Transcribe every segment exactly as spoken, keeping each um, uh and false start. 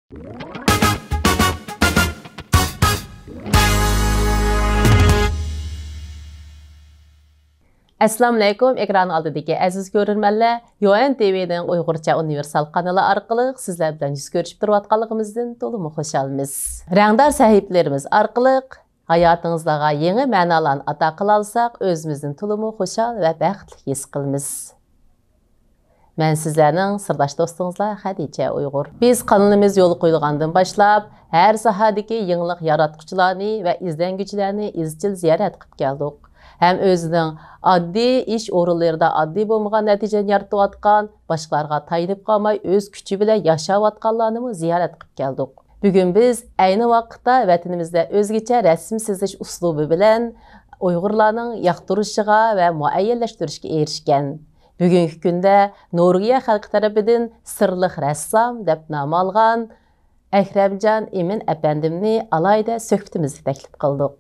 ئەسسالامۇئەلەيكۇم، ئېكران ئالدىدىكى ئەزىز كۆرۈرمەنلەر، يۇئېن تىۋىنىڭ ئۇيغۇرچە ئۇنىۋېرسال قانىلى ئارقىلىق سىزلەر بىلەن يۈز كۆرۈشۈپ تۇرۇۋاتقانلىقىمىزدىن تولىمۇ خۇشالمىز. رەڭدار سەھىپىلىرىمىز ئارقىلىق ھاياتىڭىزلارغا يېڭى مەنالارنى ئاتا قىلالىساق، ئۆزىمىزنى تولىمۇ خۇشال ۋە بەختلىك ھېس قىلىمىز. مەن سىزلەرنىڭ سىرداش دوستىڭىزلار خەدىچە ئۇيغۇر. بىز قانىلىمىز يولغا قويۇلغاندىن باشلاپ، ھەر ساھەدىكى يېڭىلىق ياراتقۇچىلارنى ۋە ئىزدەنگۈچىلەرنى ئىزچىل زىيارەت قىلىپ كەلدۇق. ھەم ئۆزىنىڭ ئاددىي ئىش ئورۇنلىرىدا ئاددىي بولمىغان نەتىجىنى يارىتىۋاتقان، باشقىلارغا تايىنىپ قالماي ئۆز كۈچى بىلەن ياشاۋاتقانلارنىمۇ زىيارەت قىلىپ كەلدۇق. بۈگۈن بىز ئەينى ۋاقىتتا ۋەتىنىمىزدە ئۆزگىچە رەسىم سىزىش ئۇسلۇبى بىلەن ئۇيغۇرلارنىڭ ياقتۇرۇشىغا ۋە مۇئەييەنلەشتۈرۈشكە ئېرىشكەن. بۈگۈنكى كۈندە نورۋېگىيە خەلقى تەرىپىدىن سىرلىق رەسسام دەپ نام ئالغان ئەكرەمجان ئىمىن ئەپەندىمنى ئالاھىدە سۆھبىتىمىزگە تەكلىپ قىلدۇق.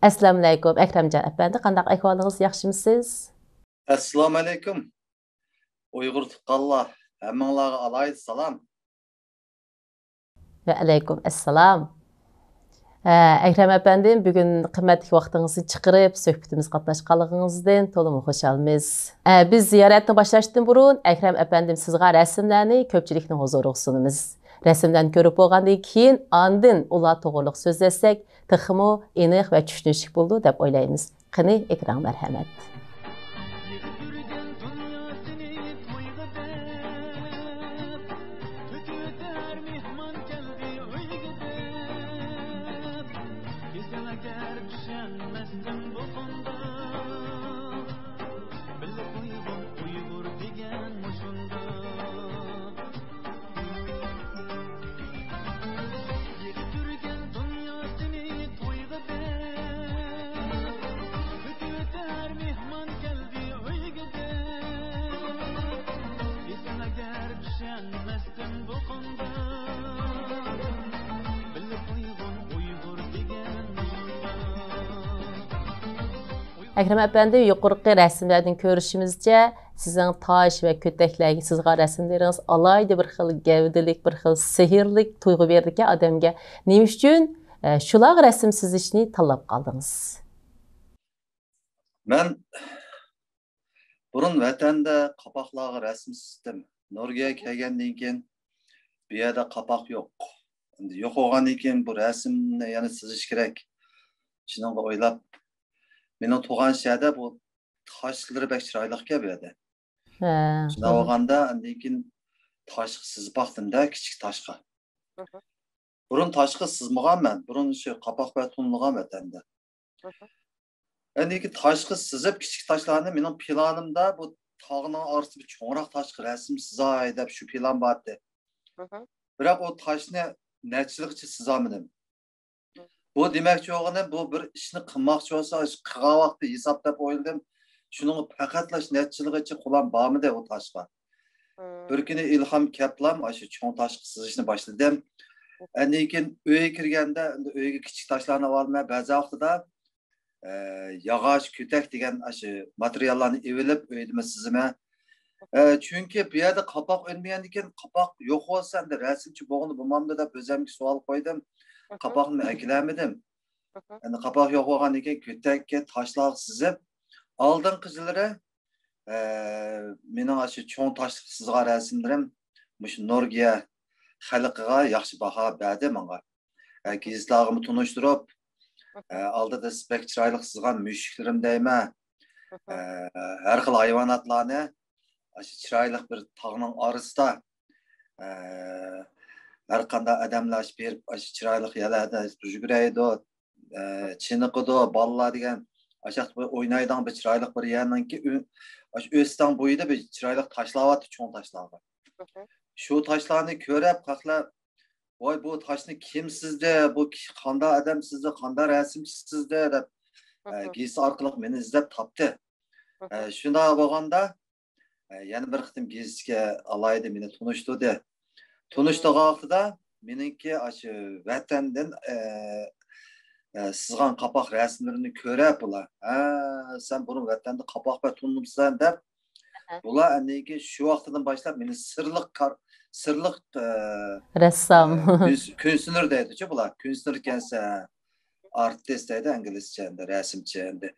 ئەسسالامۇئەلەيكۇم، ئەكرەمجان ئەپەندى، قانداق ئەھۋالىڭىز، ياخشىمۇسىز؟ ئەسسالامۇئەلەيكۇم، ئۇيغۇر تۇغقانلار، ھەممىڭلارغا ئالاھىدە سالام. ۋەئەلەيكۇم ئەسسالام. ئە، ئەكرەم ئەپەندىم، بۈگۈن قىممەتلىك ۋاقتىڭىزنى چىقىرىپ، سۆھبىتىمىزگە قاتناشقانلىقىڭىزدىن تولىمۇ خۇشالمىز. ئە، بىز زىيارەتنى باشلاشتىن بۇرۇن، ئەكرەم ئەپەندىم سىزغا رەسىملەرنى كۆپچىلىكنىڭ ھۇزۇرىغا سۇنىمىز. رەسىملەرنى كۆرۈپ بولغاندىن كېيىن، ئاندىن ئۇلار توغرىلىق سۆزلەشسەك، تېخىمۇ ئېنىق ۋە چۈشىنىشلىك بولىدۇ دەپ ئويلايمىز. قېنى، ئېكرانغا مەرھەمەت. ئەكرەم ئەپەندى، يۇقىرىقى رەسىملەردىن كۆرۈشىمىزچە، سىزنىڭ تاش ۋە كۆتەكلەرگە سىزغان رەسىملىرىڭىز ئالاھىدە بىر خىل گەۋدىلىك، بىر خىل سېھىرلىك تۇيغۇ بېرىدىكەن ئادەمگە. نېمە ئۈچۈن، ئە، شۇلارغا رەسىم سىزىشنى تاللاپ قالدىڭىز؟ مەن بۇرۇن ۋەتەندە قاپاقلارغا رەسىم سىزدىم. نورۋېگىيەگە كەلگەندىن كېيىن بۇ يەردە قاپاق يوق. ئەمدى يوق بولغاندىن كېيىن بۇ رەسىمنى يەنە سىزىش كېرەك. شۇنىڭغا ئويلاپ، مېنىڭ تۇغقان شەھەردە بۇ تاشلىرى بەك چىرايلىقكەن بۇ يەردە. ھە. شۇنداق بولغاندا ئاندىن كېيىن تاشقا سىزىپ باقتىمدا، كىچىك تاشقا. بۇرۇن تاشقا سىزمىغانمەن. بۇرۇن شۇ قاپاق بىلەن تونۇلغان ۋەتەندە. ئاندىن كېيىن تاشقا سىزىپ كىچىك تاشلارنى مېنىڭ پىلانىمدا بۇ تاغنىڭ ئارىسىدا بىر چوڭراق تاشقا رەسىم سىزاي دەپ شۇ پىلان بار ئىدى. بىراق ئۇ تاشنى نەچچە يىلغىچە سىزالمىدىم. بۇ دېمەكچى بولغىنىم، بۇ بىر ئىشنى قىلماقچى بولسا، ئىش قىلغان ۋاقتى ھېساب دەپ ئويلىدىم. شۇنىڭغا پەقەتلا نەچچە يىلغىچە قولام بارمىدى ئۇ تاشقا. بىر كۈنى ئىلھام كەپلام ئاشۇ چوڭ تاشقا سىزىشنى باشلىدىم. ئاندىن كېيىن ئۆيگە كىرگەندە، ئەمدى ئۆيگە كىچىك تاشلارنى ئالىمەن. بەزى ۋاقتىدا، ئە، ياغاچ، كۆتەك دېگەن ئاشۇ ماتېرىياللارنى ئېلىپ، ئۆيدىمۇ سىزىمەن. ئە، چۈنكى بۇ يەردە قاپاق ئۈنمىگەندىن كېيىن، قاپاق يوق بولسا، ئەمدى رەسىمچى بولغىلى بولمامدۇ دەپ ئۆزۈمگە سوئال قويدۇم. قاپاقنى ئەكېلەلمىدىم. ئەمدى قاپاق يوق بولغاندىن كېيىن، كۆتەككە تاشلارغا سىزىپ، ئالدىنقى يىللىرى، ئە، مېنىڭ ئاشۇ چوڭ تاشلىق سىزغان رەسىملىرىم مۇشۇ نورۋېگىيە خەلقىگە ياخشى باھا بەردى ماڭا. ئە، گېزىتلەرگىمۇ تونۇشتۇرۇپ، ئە، ئالدىدا بەك چىرايلىق سىزغان مۈشۈكلىرىم دەيمەن. ئە، ھەر خىل ھايۋاناتلارنى ئاشۇ چىرايلىق بىر تاغنىڭ ئارىسىدا، ئە، ھەر قانداق ئادەملەر ئاشۇ بېرىپ، ئاشۇ چىرايلىق يەرلەردە يۈگۈرەيدۇ، ئە، چېنىقىدۇ، بالىلار دېگەن ئاشۇ ياقتا بىر ئوينايدىغان بىر چىرايلىق بىر يەرنىڭكى ئۆ-، ئاشۇ ئۆستەڭ بويىدا بىر چىرايلىق تاشلار بارتتى، چوڭ تاشلار بار. شۇ تاشلارنى كۆرۈپ، خەقلەر، «ۋاي، بۇ تاشنى كىم سىزدى؟ بۇ كىشى قانداق ئادەم سىزدى؟ قانداق رەسىمچى سىزدى؟» دەپ، ئە، گېزىت ئارقىلىق مېنى ئىزدەپ تاپتى. ئە، شۇنداق بولغاندا، ئە، يەنە بىر قېتىم گېزىتكە ئالاھىدە مېنى تونۇشتۇردى. تونۇشتۇرغان ۋاقتىدا مېنىڭكى ئاشۇ ۋەتەندىن، ئە، ئە، سىزغان قاپاق رەسىملىرىنى كۆرۈپ، بۇلار، «ھە، سەن بۇرۇن ۋەتەندە قاپاق بىلەن تونۇلمىسەن» دەپ، بۇلار ئەندىن كېيىن شۇ ۋاقتىدىن باشلاپ مېنى سىرلىق كار-، سىرلىق، ئە، رەسسام. كۈنسىنىر دەيدىچۇ بۇلار. كۈنسىنىر كەنسە، ئارتىس دەيدۇ ئىنگلىزچە، ئەمدى رەسىمچى. ئەمدى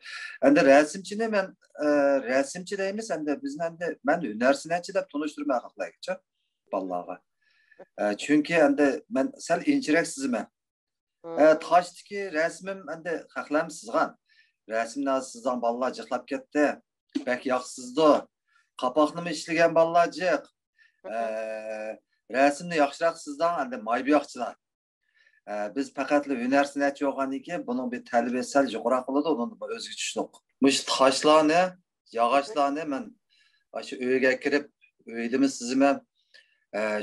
ئەمدى رەسىمچىنى مەن، رەسىمچى دەيمىز، ئەمدى بىزنى ئەمدى مەن ھۈنەرسەنئەتچى دەپ تونۇشتۇرىمەن خەقلەرگىچە، بالىلارغا. چۈنكى ئەمدى مەن سەل ئىنچىرەك سىزىمەن. تاشتىكى رەسىمىم ئەمدى خەقلەرمۇ سىزغان. رەسىمنى سىزغان بالىلار جىقلاپ كەتتى. بەك ياخشى سىزىدۇ. قاپاقنىمۇ ئىشلىگەن بالىلار جىق. رەسىمنى ياخشىراق سىزىدىغان ئەمدى مايبوياقچىلار. بىز پەقەتلا ھۈنەرسەنئەتچى بولغاندىن كېيىن بۇنىڭ بىر تەلىپى سەل يۇقىراق بولىدۇ، ئۇنىڭدىن ئۆزگە چۈشتۇق. مۇشۇ تاشلارنى، ياغاچلارنى مەن ئاشۇ ئۆيگە كىرىپ، ئۆيدىمۇ سىزىمەن.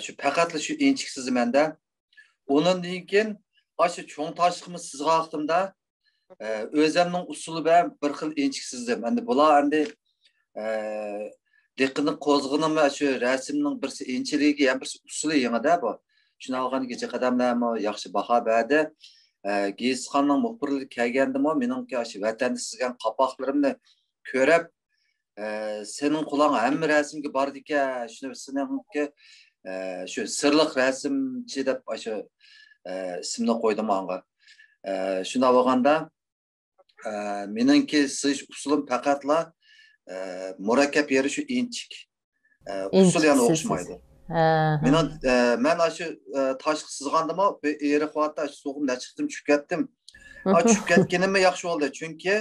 شۇ پەقەتلا شۇ ئىنچىكە سىزىمەن-دە. ئۇنىڭدىن كېيىن ئاشۇ چوڭ تاشلىقنى سىزغان ۋاقتىمدا، ئۆزەمنىڭ ئۇسۇلى بىلەن بىر خىل ئىنچىكە سىزدىم. ئەمدى بۇلار ئەمدى دىققىتىنى قوزغىغىنىم شۇ رەسىمنىڭ بىرسى ئىنچىلىكى، يەنە بىرسى ئۇسۇلى يېڭىدە بۇ. شۇنى ئالغان كېچە قەدەملەرمۇ ياخشى باھا بەردى. گېزىتخانىنىڭ مۇخبىرلىرى كەلگەندىمۇ مېنىڭكى ئاشۇ ۋەتەندە سىزگەن قاپاقلىرىمنى كۆرۈپ، سېنىڭ قولۇڭ ھەممە رەسىمگە بارىدىكەن، شۇنى سېنىڭكى شۇ سىرلىق رەسىمچى دەپ ئاشۇ ئىسىمنى قويدۇم ئاڭا. شۇنداق بولغاندا، مېنىڭكى سىزىش ئۇسۇلۇم پەقەتلا مۇرەككەپ يېرى شۇ ئىنچىك. ئۇسۇل يەنە ئوخشىمايدۇ. مېنىڭ، مەن ئاشۇ تاشقا سىزغاندىمۇ بىر ئېرىق ۋاقىتتا ئاشۇ سۇغا نەچچە قېتىم چۈشۈپ كەتتىم. چۈشۈپ كەتكىنىممۇ ياخشى بولدى، چۈنكى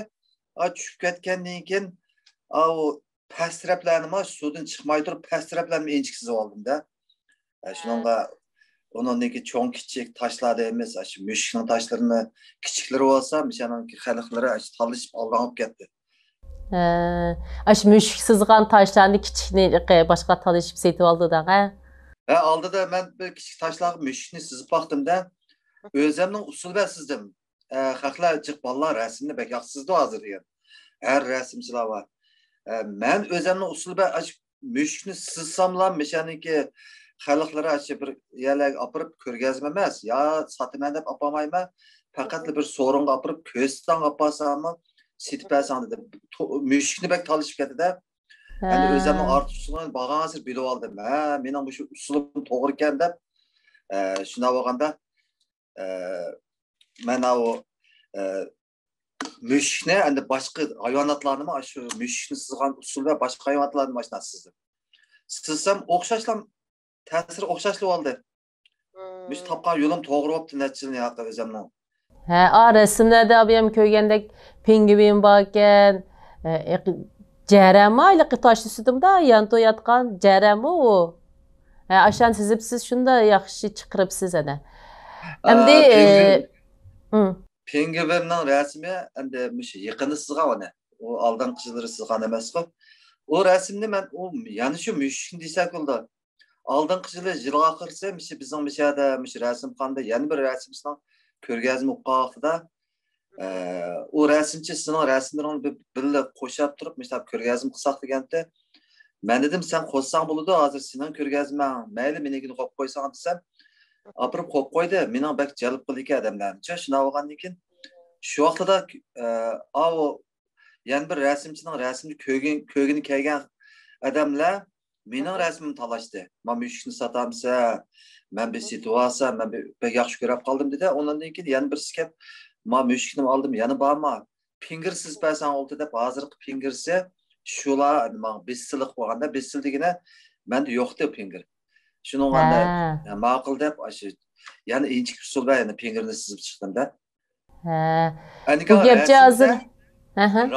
چۈشۈپ كەتكەندىن كېيىن ئاۋۇ پەس تەرەپلەرنىمۇ سۇدىن چىقماي تۇرۇپ پەس تەرەپلەرنى ئىنچىكە سىزىۋالدىم-دە. شۇنىڭغا ئۇنىڭدىكى چوڭ كىچىك تاشلار دەيمىز، ئاشۇ مۈشۈكنىڭ تاشلىرىنى كىچىكلىرى بولسا مۇشۇنىڭكى خەلقلىرى ئاشۇ تالىشىپ ئالدىڭىپ كەتتى. ئاشۇ مۈشۈك سىزغان تاشلارنى كىچىكنى باشقا تالىشىپ سېتىۋالدى دەڭ ھە؟ ھە، ئالدىدا مەن بىر كىچىك تاشلارغا مۈشۈكنى سىزىپ باقتىم-دە، ئۆزەمنىڭ ئۇسۇلى بىلەن سىزدىم. خەقلەر جىق بالىلار رەسىمنى بەك ياخشى سىزىدۇ ھازىر دېگەن. ھەر رەسىمچىلەر بار. مەن ئۆزەمنىڭ ئۇسۇلى بىلەن ئاشۇ مۈشۈكنى سىزساملا مىشەنىڭكى خەلقلىرى ئاشۇ بىر يەرلەرگە ئاپىرىپ كۆرگەزمە ئەمەس، يا ساتىمەن دەپ ئاپارمايمەن، پەقەتلا بىر سورۇنغا ئاپىرىپ كۆرسىتىڭ، ئاپارساممۇ سېتىپ بەرسەڭ دېدى. مۈشۈكنى بەك تالىشىپ كەتتى-دە. ئەمدى ئۆزەمنىڭ ئارتۇقچىلىقىنى بارغانسېرى بىلىۋالدىم. ھە، مېنىڭ مۇشۇ ئۇسۇلۇم توغرىكەن دەپ، شۇنداق بولغاندا مەن ئاۋۇ مۈشۈكنى، ئەمدى باشقا ھايۋاناتلارنىمۇ شۇ مۈشۈكنى سىزغان ئۇسۇل بىلەن باشقا ھايۋاناتلارنىمۇ ئاشۇنداق سىزدىم. سىزسام ئوخشاشلا، تەسىرى ئوخشاشلا بولدى. مۇشۇ تاپقان يولۇم توغرا بوپتۇ نەچچە يىلنى ياقى ئۆزەمنىڭ. ھە، ئا رەسىملەردە ئابىيام كۆرگەندەك پىڭگۋىن باركەن. جەرەمۇ ھېلىقى تاش ئۈستىدە مۇنداق يانتۇياتقان جەرەمۇ ئۇ. ھە، ئاشۇنى سىزىپسىز، شۇنداق ياخشى چىقىرىپسىز ئەنە. ئەمدى پىڭگۋىننىڭ رەسىمى ئەمدى مۇشۇ يېقىندا سىزغان ئۇنى. ئۇ ئالدىنقى يىللىرى سىزغان ئەمەسقۇ. ئۇ رەسىمنى مەن ئۇ يەنە شۇ مۈشۈكنى دېسەك بولىدۇ. ئالدىنقى يىلى، يىل ئاخىرسى مۇشۇ بىزنىڭ مۇشۇ يەردە مۇشۇ رەسىمخانىدا يەنە بىر رەسىمچىنىڭ كۆرگەزمە بولۇپ قالغان ۋاقتىدا، ئە، ئۇ رەسىمچى سېنىڭ رەسىملىرىڭنى بىر، بىللە قوشاپ تۇرۇپ مۇشۇنداق كۆرگەزمە قىلساق دېگەنتى. مەن دېدىم، سەن قوشساڭ بولىدۇ، ھازىر سېنىڭ كۆرگەزمەڭ، مەيلى مېنىڭكىنى قويۇپ قويساڭ دېسەم، ئاپىرىپ قويۇپ قويدى. مېنىڭ بەك جەلپ قىلىدىكەن ئادەملەرنى. شۇنداق بولغاندىن كېيىن شۇ ۋاقتىدا، ئە، ئاۋۇ يەنە بىر رەسىمچىنىڭ رەسىمىنى كۆرگىن-، كۆرگىنى كەلگەن ئادەملەر مېنىڭ رەسىمىمنى تالاشتى. ما مۈشۈكنى ساتامسەن؟ مەن بىر سېتىۋالسام، مەن بىر، بەك ياخشى كۆرۈپ قالدىم دېدى. ئۇنىڭدىن كېيىن يەنە بىرسى كەپ، ما مۈشۈكنىمۇ ئالدىم، يەنە بارما؟ پىڭگىر سىزىپ بەرسەڭ بولدى دەپ، ھازىرقى پىڭگىرسى شۇلا ماڭا بېسىلىق بولغاندا، بېسىل دېگىنە مەندە يوقتى پىڭگىر. شۇنىڭغا ماقۇل دەپ، ئاشۇ يەنە ئىنچىكە ئۇسۇل بىلەن يەنە پىڭگىرنى سىزىپ چىقتىم-دە. ھە. بۇ گەپچە ھازىر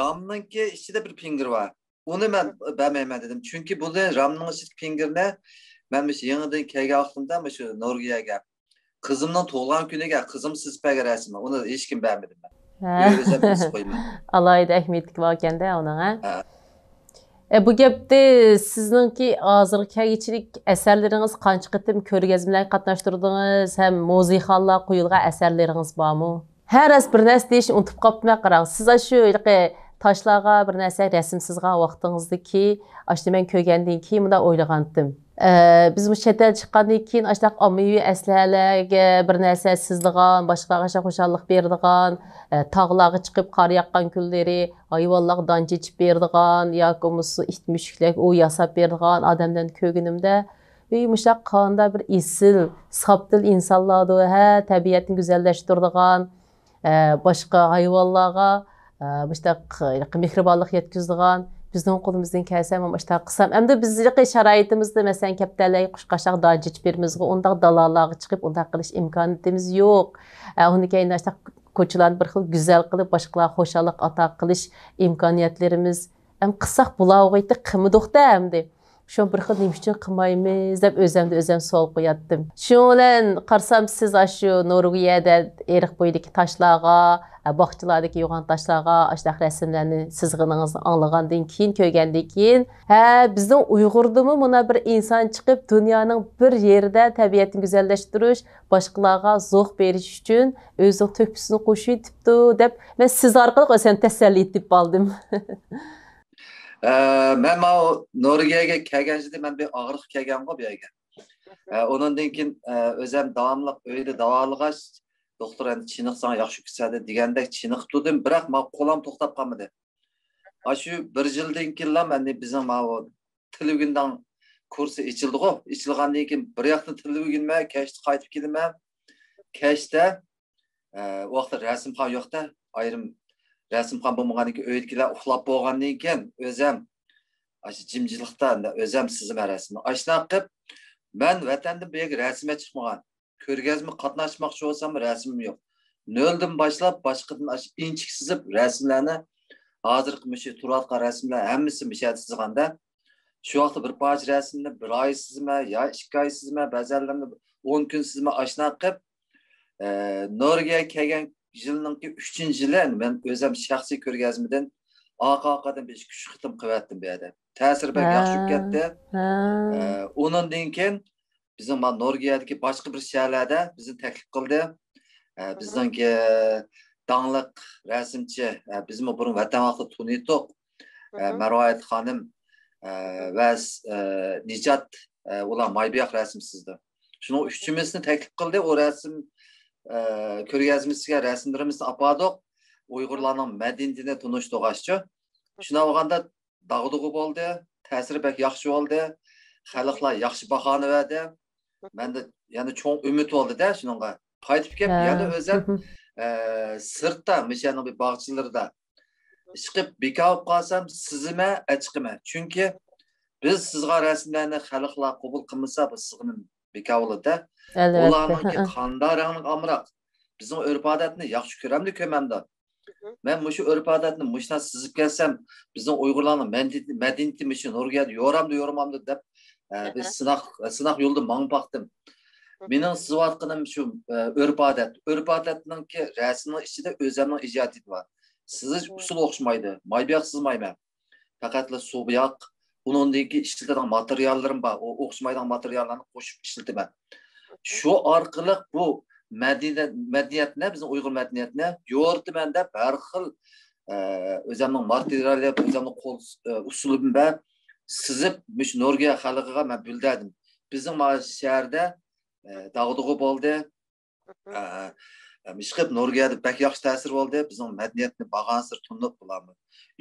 رامنىڭكى ئىچىدە بىر پىڭگىر بار. ئۇنى مەن بەرمەيمەن دېدىم. چۈنكى بۇنى رامنىڭ ئىچىدىكى پىڭگىرنى مەن مۇشۇ يېڭىدىن كەلگەن ۋاقتىمدا مۇشۇ نورۋېگىيەگە قىزىمنىڭ تۇغۇلغان كۈنىگە قىزىم سىزىپ بەرگەن رەسىمى. ئۇنى ھېچكىم بەرمىدىم مەن. ھە. ئۆزۈم سىزىپ قويىمەن. ئالاھىدە ئەھمىيەتلىك باركەن-دە ئۇنىڭ، ھە؟ ھە. ئە، بۇ گەپتە سىزنىڭكى ھازىرغا كەلگۈچىلىك ئەسەرلىرىڭىز قانچە قېتىم كۆرگەزمىلەرگە قاتناشتۇردىڭىز ھەم مۇزېيخانىلارغا قويۇلغان ئەسەرلىرىڭىز بارمۇ؟ ھە، راست بىر نەرسە دېيىشنى ئۇنتۇپ قاپتىمەن، قاراڭ. سىز ئاشۇ ھېلىقى تاشلارغا بىر نەرسە رەسىم سىزغان ۋاقتىڭىزدىكى، ئاشۇنى مەن كۆرگەندىن كېيىن مۇنداق ئويلىغانتىم. ئە، بىز مۇشۇ چەت ئەل چىققاندىن كېيىن ئاشۇنداق ئاممىۋى ئەسلىھەلەرگە بىر نەرسە سىزىدىغان، باشقىلارغا ئاشۇنداق خۇشاللىق بېرىدىغان، ئە، تاغلارغا چىقىپ قار ياغقان كۈنلىرى ھايۋانلارغا دان چېچىپ بېرىدىغان ياكى بولمىسا ئىت مۈشۈكلەرگە ئۇۋا ياساپ بېرىدىغان ئادەملەرنى كۆرگىنىمدە، ئى، مۇشۇنداق قانداق بىر ئېسىل، ساپدىل ئىنسانلاردۇ، ھە، تەبىئەتنى گۈزەللەشتۈرىدىغان، ئە، باشقا ھايۋانلارغا، ئە، مۇشۇنداق مېھرىبانلىق يەتكۈزىدىغان، بىزنىڭ قولىمىزدىن كەلسە مۇشۇنداق قىلسام. ئەمدى بىزنىڭكى شارائىتىمىزدا، مەسىلەن، كەپتەرلەرگە قۇشقاچاق دان چېچىپ بېرىمىزغۇ، ئۇنداق دالالارغا چىقىپ ئۇنداق قىلىش ئىمكانىيىتىمىز يوق. ئە، ئۇنى كەينى ئاشۇنداق كوچىلارنى بىر خىل گۈزەل قىلىپ، باشقىلارغا خۇشاللىق ئاتا قىلىش ئىمكانىيەتلىرىمىز ھەم قىلساق بولاۋۇغىيتتى، قىلمىدۇقتا ئەمدى. شۇ بىر خىل نېمە ئۈچۈن قىلمايمىز دەپ ئۆزۈمدە ئۆزۈم سوئال قوياتتىم. شۇنىڭ بىلەن قارىسام، سىز ئاشۇ نورۋېگىيەدە ئېرىق بويىدىكى تاشلارغا، باغچىلاردىكى يوغان تاشلارغا ئاشۇنداق رەسىملەرنى سىزغىنىڭىزنى ئاڭلىغاندىن كېيىن، كۆرگەندىن كېيىن، ھە، بىزنىڭ ئۇيغۇردىمۇ مۇنداق بىر ئىنسان چىقىپ، دۇنيانىڭ بىر يېرىدە تەبىئەتنى گۈزەللەشتۈرۈش، باشقىلارغا زوق بېرىش ئۈچۈن ئۆزىنىڭ تۆھپىسىنى قوشۇۋېتىپتۇ دەپ، مەن سىز ئارقىلىق ئۆزۈمنى تەسەللى ئېتىپ ئالدىم. ئە، مەن ماۋۇ نورۋېگىيەگە كەلگەنچىدە مەن بىر ئاغرىققا كەلگەنغۇ بۇ يەرگە. ئە، ئۇنىڭدىن كېيىن، ئە، ئۆزەم داۋاملىق ئۆيدە داۋالىغاچ، دوختۇر ئەمدى چېنىقساڭ ياخشى كېتىسەن دېگەندەك چېنىقىپ تۇردۇم، بىراق ماڭا قولام توختاپ قالمىدى. ئاشۇ بىر يىلدىن كېيىنلا مەن بىزنىڭ ماۋۇ تىل ئۆگىنىدىغان كۇرسى ئېچىلدىغۇ. ئېچىلغاندىن كېيىن بىر ياقتىن تىل ئۆگىنىمەن، كەچتە قايتىپ كېلىمەن. كەچتە، ئە، ئۇ ۋاقىتتا رەسىمخانا يوقتا، ئايرىم رەسىمخانا بولمىغاندىن كېيىن ئۆيدىكىلەر ئۇخلاپ بولغاندىن كېيىن ئۆزەم ئاشۇ جىمجىتلىقتا ئۆزەم سىزىمەن رەسىمنى. ئاشۇنداق قىلىپ، مەن ۋەتەندىن بۇ يەرگە رەسىمگە چىقمىغان. كۆرگەزمە قاتناشماقچى بولسام رەسىمىم يوق. نۆلدىن باشلاپ باشقىدىن ئاشۇ ئىنچىكە سىزىپ رەسىملەرنى ھازىرقى مۇشۇ تۇرۇۋاتقان رەسىملەر ھەممىسى مۇشۇ يەردە سىزغاندا، شۇ ۋاقىتتا بىر پارچە رەسىمنى بىر ئاي سىزىمەن يا ئىككى ئاي سىزىمەن، بەزەنلىرىنى ئون كۈن سىزىمەن، ئاشۇنداق قىلىپ، ئە، نورۋېگىيەگە كەلگەن يىلنىڭكى ئۈچىنچى يىلى مەن ئۆزۈم شەخسىي كۆرگەزمىدىن ئارقا-ئارقىدىن بىر ئىككى-ئۈچ قېتىم قىلىۋەتتىم بۇ يەردە. تەسىرى بەك ياخشى بولۇپ كەتتى. ھە. ئە، ئۇنىڭدىن كېيىن بىزنىڭ مانا نورۋېگىيەدىكى باشقا بىر شەھەرلەردە بىزنى تەكلىپ قىلدى. ئە، بىزنىڭكى داڭلىق رەسىمچى، ئە، بىزمۇ بۇرۇن ۋەتەن ھەققىدە تونۇيتتۇق. ئە، مەرۋايىت خانىم، ئە، ۋە س-، ئە، نىجات، ئە، ئۇلار مايبىياق رەسىم سىزدى. شۇنىڭ ئۈچىمىزنى تەكلىپ قىلدى. ئۇ رەسىم، ئە، كۆرگەزمىسىگە رەسىملىرىمىزنى ئاپاردۇق. ئۇيغۇرلارنىڭ مەدەنىيىتىنى تونۇشتۇرغاچچۇ. شۇنداق بولغاندا داغدۇغا بولدى، تەسىرى بەك ياخشى بولدى. خەلقلەر ياخشى باھانى بەردى. مەندە يەنە چوڭ ئۈمىد بولدى-دە شۇنىڭغا. قايتىپ كېلىپ يەنە ئۆزەم، ئە، سىرتتا، مىشەنىڭ بىر باغچىلىرىدا ئىشقىپ بىكار بولۇپ قالسام، سىزىمەن، ئەچىقىمەن. چۈنكى بىز سىزغان رەسىملەرنى خەلقلەر قوبۇل قىلمىسا، بۇ سىزغىنىم بىكار بولىدۇ-دە. ئۇلارنىڭكى قانداق رەڭلىك ئامراق، بىزنىڭ ئۆرپ-ئادەتنى ياخشى كۆرەمدۇ، كۆرمەمدۇ؟ مەن مۇشۇ ئۆرپ-ئادەتنى مۇشۇنداق سىزىپ كەلسەم، بىزنىڭ ئۇيغۇرلارنىڭ مەدەنىيىتى، مەدەنىيىتى مۇشۇ نورۋېگىيەدە يورامدۇ، يورىمامدۇ دەپ، ئە، بىر سىناق، سىناق يولىدا ماڭىپ باقتىم. مېنىڭ سىزىۋاتقىنىم شۇ، ئە، ئۆرپ-ئادەت. ئۆرپ-ئادەتنىڭكى رەسىمنىڭ ئىچىدە ئۆزەمنىڭ ئىجادىيىتى بار. سىزىش ئۇسۇلى ئوخشىمايدۇ. مايبىياق سىزمايمەن. پەقەتلا سۇبىياق، ئۇنىڭدىن كېيىن ئىشلىتىدىغان ماتېرىياللىرىم بار. ئۇ ئوخشىمايدىغان ماتېرىياللارنى قوشۇپ ئىشلىتىمەن. شۇ ئارقىلىق بۇ مەدەنىيەت، مەدەنىيەتنى، بىزنىڭ ئۇيغۇر مەدەنىيەتنى يورۇتىمەن دەپ ھەر خىل، ئە، ئۆزۈمنىڭ ماتېرىيالى، ئۆزۈمنىڭ قول، ئە، ئۇسۇلۇم بىلەن سىزىپ، مۇشۇ نورۋېگىيە خەلقىگە مەن بىلدۈردۈم. بىزنىڭ مانا شەھەردە، ئە، داغدۇغا بولدى. ئە، ئە، ئىشقىلىپ نورۋېگىيەدە بەك ياخشى تەسىر بولدى. بىزنىڭ مەدەنىيەتنى بارغانسېرى تونۇپ بۇلارمۇ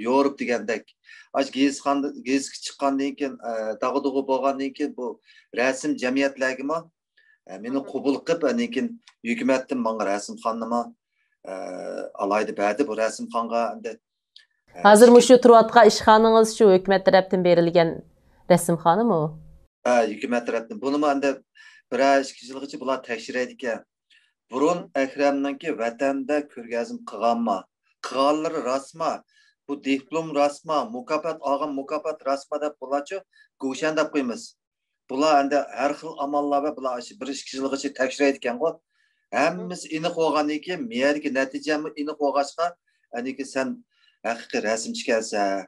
يورۇپ دېگەندەك. ئاشۇ گېزىتخاندا، گېزىتكە چىققاندىن كېيىن، ئە، داغدۇغا بولغاندىن كېيىن بۇ رەسىم جەمئىيەتلەرگىمۇ، ئە، مېنى قوبۇل قىلىپ، ئاندىن كېيىن ھۆكۈمەتتىن ماڭا رەسىمخانىمۇ، ئە، ئالاھىدە بەردى بۇ رەسىمخانىغا. ئەمدى، ئە، ھازىر ئىككى مۇشۇ تۇرۇۋاتقان ئىشخانىڭىز شۇ ھۆكۈمەت تەرەپتىن بېرىلگەن رەسىمخانىمۇ؟ ئە، ھۆكۈمەت تەرەپتىن. بۇنىمۇ ئەمدى بىرەر ئىككى يىلغىچە بۇلار تەكشۈرەيدىكەن. بۇرۇن ئەكرەمنىڭكى ۋەتەندە كۆرگەزمە قىلغانما؟ قىلغانلىرى راستما؟ بۇ دىپلوم راستما؟ مۇكاپات ئالغان مۇكاپات راستما دەپ بۇلارچۇ گۇشەن دەپ قويىمىز. بۇلار ئەمدى ھەر خىل ئاماللار بىلەن بۇلار بىر ئىككى يىلغىچە تەكشۈرەيدىكەنغۇ. ھەممىسى ئېنىق بولغاندىن كېيىن، مېيەدىكى نەتىجەمۇ ئېنىق بولغاچقا، ئەنىكى سەن ھەقىقىي رەسىمچىكەنسەن.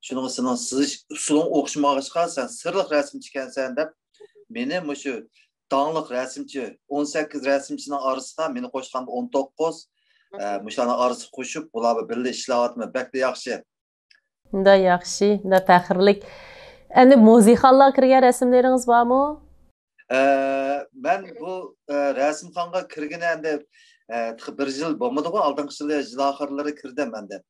شۇنىڭغا سېنىڭ سىزىش ئۇسۇلۇڭ ئوخشىمىغاچقا، سەن سىرلىق رەسىمچىكەنسەن دەپ، مېنى مۇشۇ داڭلىق رەسىمچى، ئون سەككىز رەسىمچىنىڭ ئارىسىغا مېنى قوشقاندا ئون توققۇز، ئە، مۇشۇلارنىڭ ئارىسىغا قوشۇپ، بۇلار بىللە ئىشلەۋاتىمەن، بەكلا ياخشى. شۇنداق ياخشى، شۇنداق پەخىرلىك. ئەمدى مۇزېيخانىلارغا كىرگەن رەسىملىرىڭىز بارمۇ؟ ئە، مەن بۇ، ئە، رەسىمخانىغا كىرگىنى ئەمدى، ئە، تېخى بىر يىل بولمىدىغۇ، ئالدىنقى يىلى، يىل ئاخىرلىرى كىردىم ئەمدى.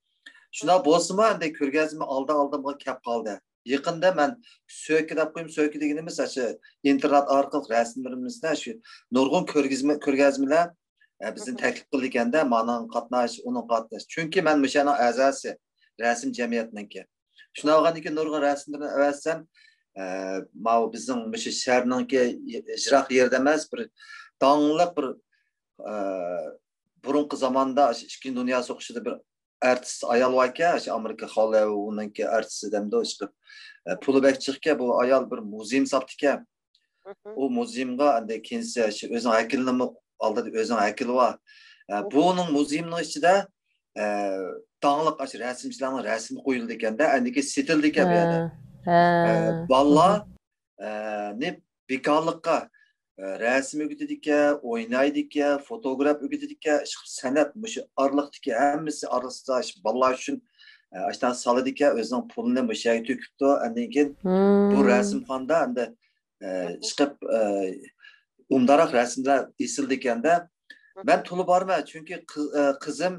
شۇنداق بولسىمۇ، ئەمدى كۆرگەزمە ئالدى ئالدىمغا كەپ قالدى. يېقىندا مەن سۆكە دەپ قويۇم، سۆكە دېگىنىمىز ئاشۇ ئىنتېرنېت ئارقىلىق رەسىملىرىمىزنى شۇ نۇرغۇن كۆرگۈزمە، كۆرگەزمىلەر، ئە، بىزنى تەكلىپ قىلىدىكەندە، مانىڭ قاتناش، ئۇنىڭ قاتناش. چۈنكى مەن مۇشۇ يەرنىڭ ئەزاسى، رەسىم جەمئىيەتنىڭكى. شۇنداق بولغاندىن كېيىن نۇرغۇن رەسىملىرىنى ئەۋەتسەم، ئە، ماۋۇ بىزنىڭ مۇشۇ شەھەرنىڭكى يىراق يېرىدە ئەمەس، بىر داڭلىق بىر، ئە، بۇرۇنقى زاماندا ئىككىنچى دۇنيا سوغۇشىدا بىر ئارتىس ئايال باركەن، ئاشۇ ئامېرىكا خالىۋۇدنىڭكى ئارتىسى دەمدۇ، ئىشقىلىپ، ئە، پۇلى بەك جىقكەن، بۇ ئايال بىر مۇزېينى ساپتىكەن. ئۇ مۇزېيغا ئەندى كېيىنسى شۇ ئۆزىنىڭ ھەيكىلىنىمۇ ئالدىدا ئۆزىنىڭ ھەيكىلى بار. ئە، بۇنىڭ مۇزېيىنىڭ ئىچىدە، ئە، داڭلىق ئاشۇ رەسىمچىلەرنىڭ رەسىمى قويۇلىدىكەن-دە، ئەندىكى سېتىلىدىكەن بۇ يەردە. ئە، بالىلار، ئە، نى بىكارلىققا، ئە، رەسىم ئۆگىتىدىكەن، ئوينايدىكەن، فوتوگراف ئۆگىتىدىكەن، ئىشقىلىپ سەنئەت مۇشۇ ئارىلىقتىكى ھەممىسى ئارىلىقتا شۇ بالىلار ئۈچۈن، ئە، ئاشۇنداق سالىدىكەن، ئۆزىنىڭ پۇلىنى مۇشۇ يەرگە تۆكۈپتۇ. ئاندىن كېيىن بۇ رەسىمخانىدا ئەندى ئىشقىلىپ، ئومداراق رەسىملەر ئېسىلىدىكەندە. مەن تولا بارىمەن، چۈنكى قىز-، قىزىم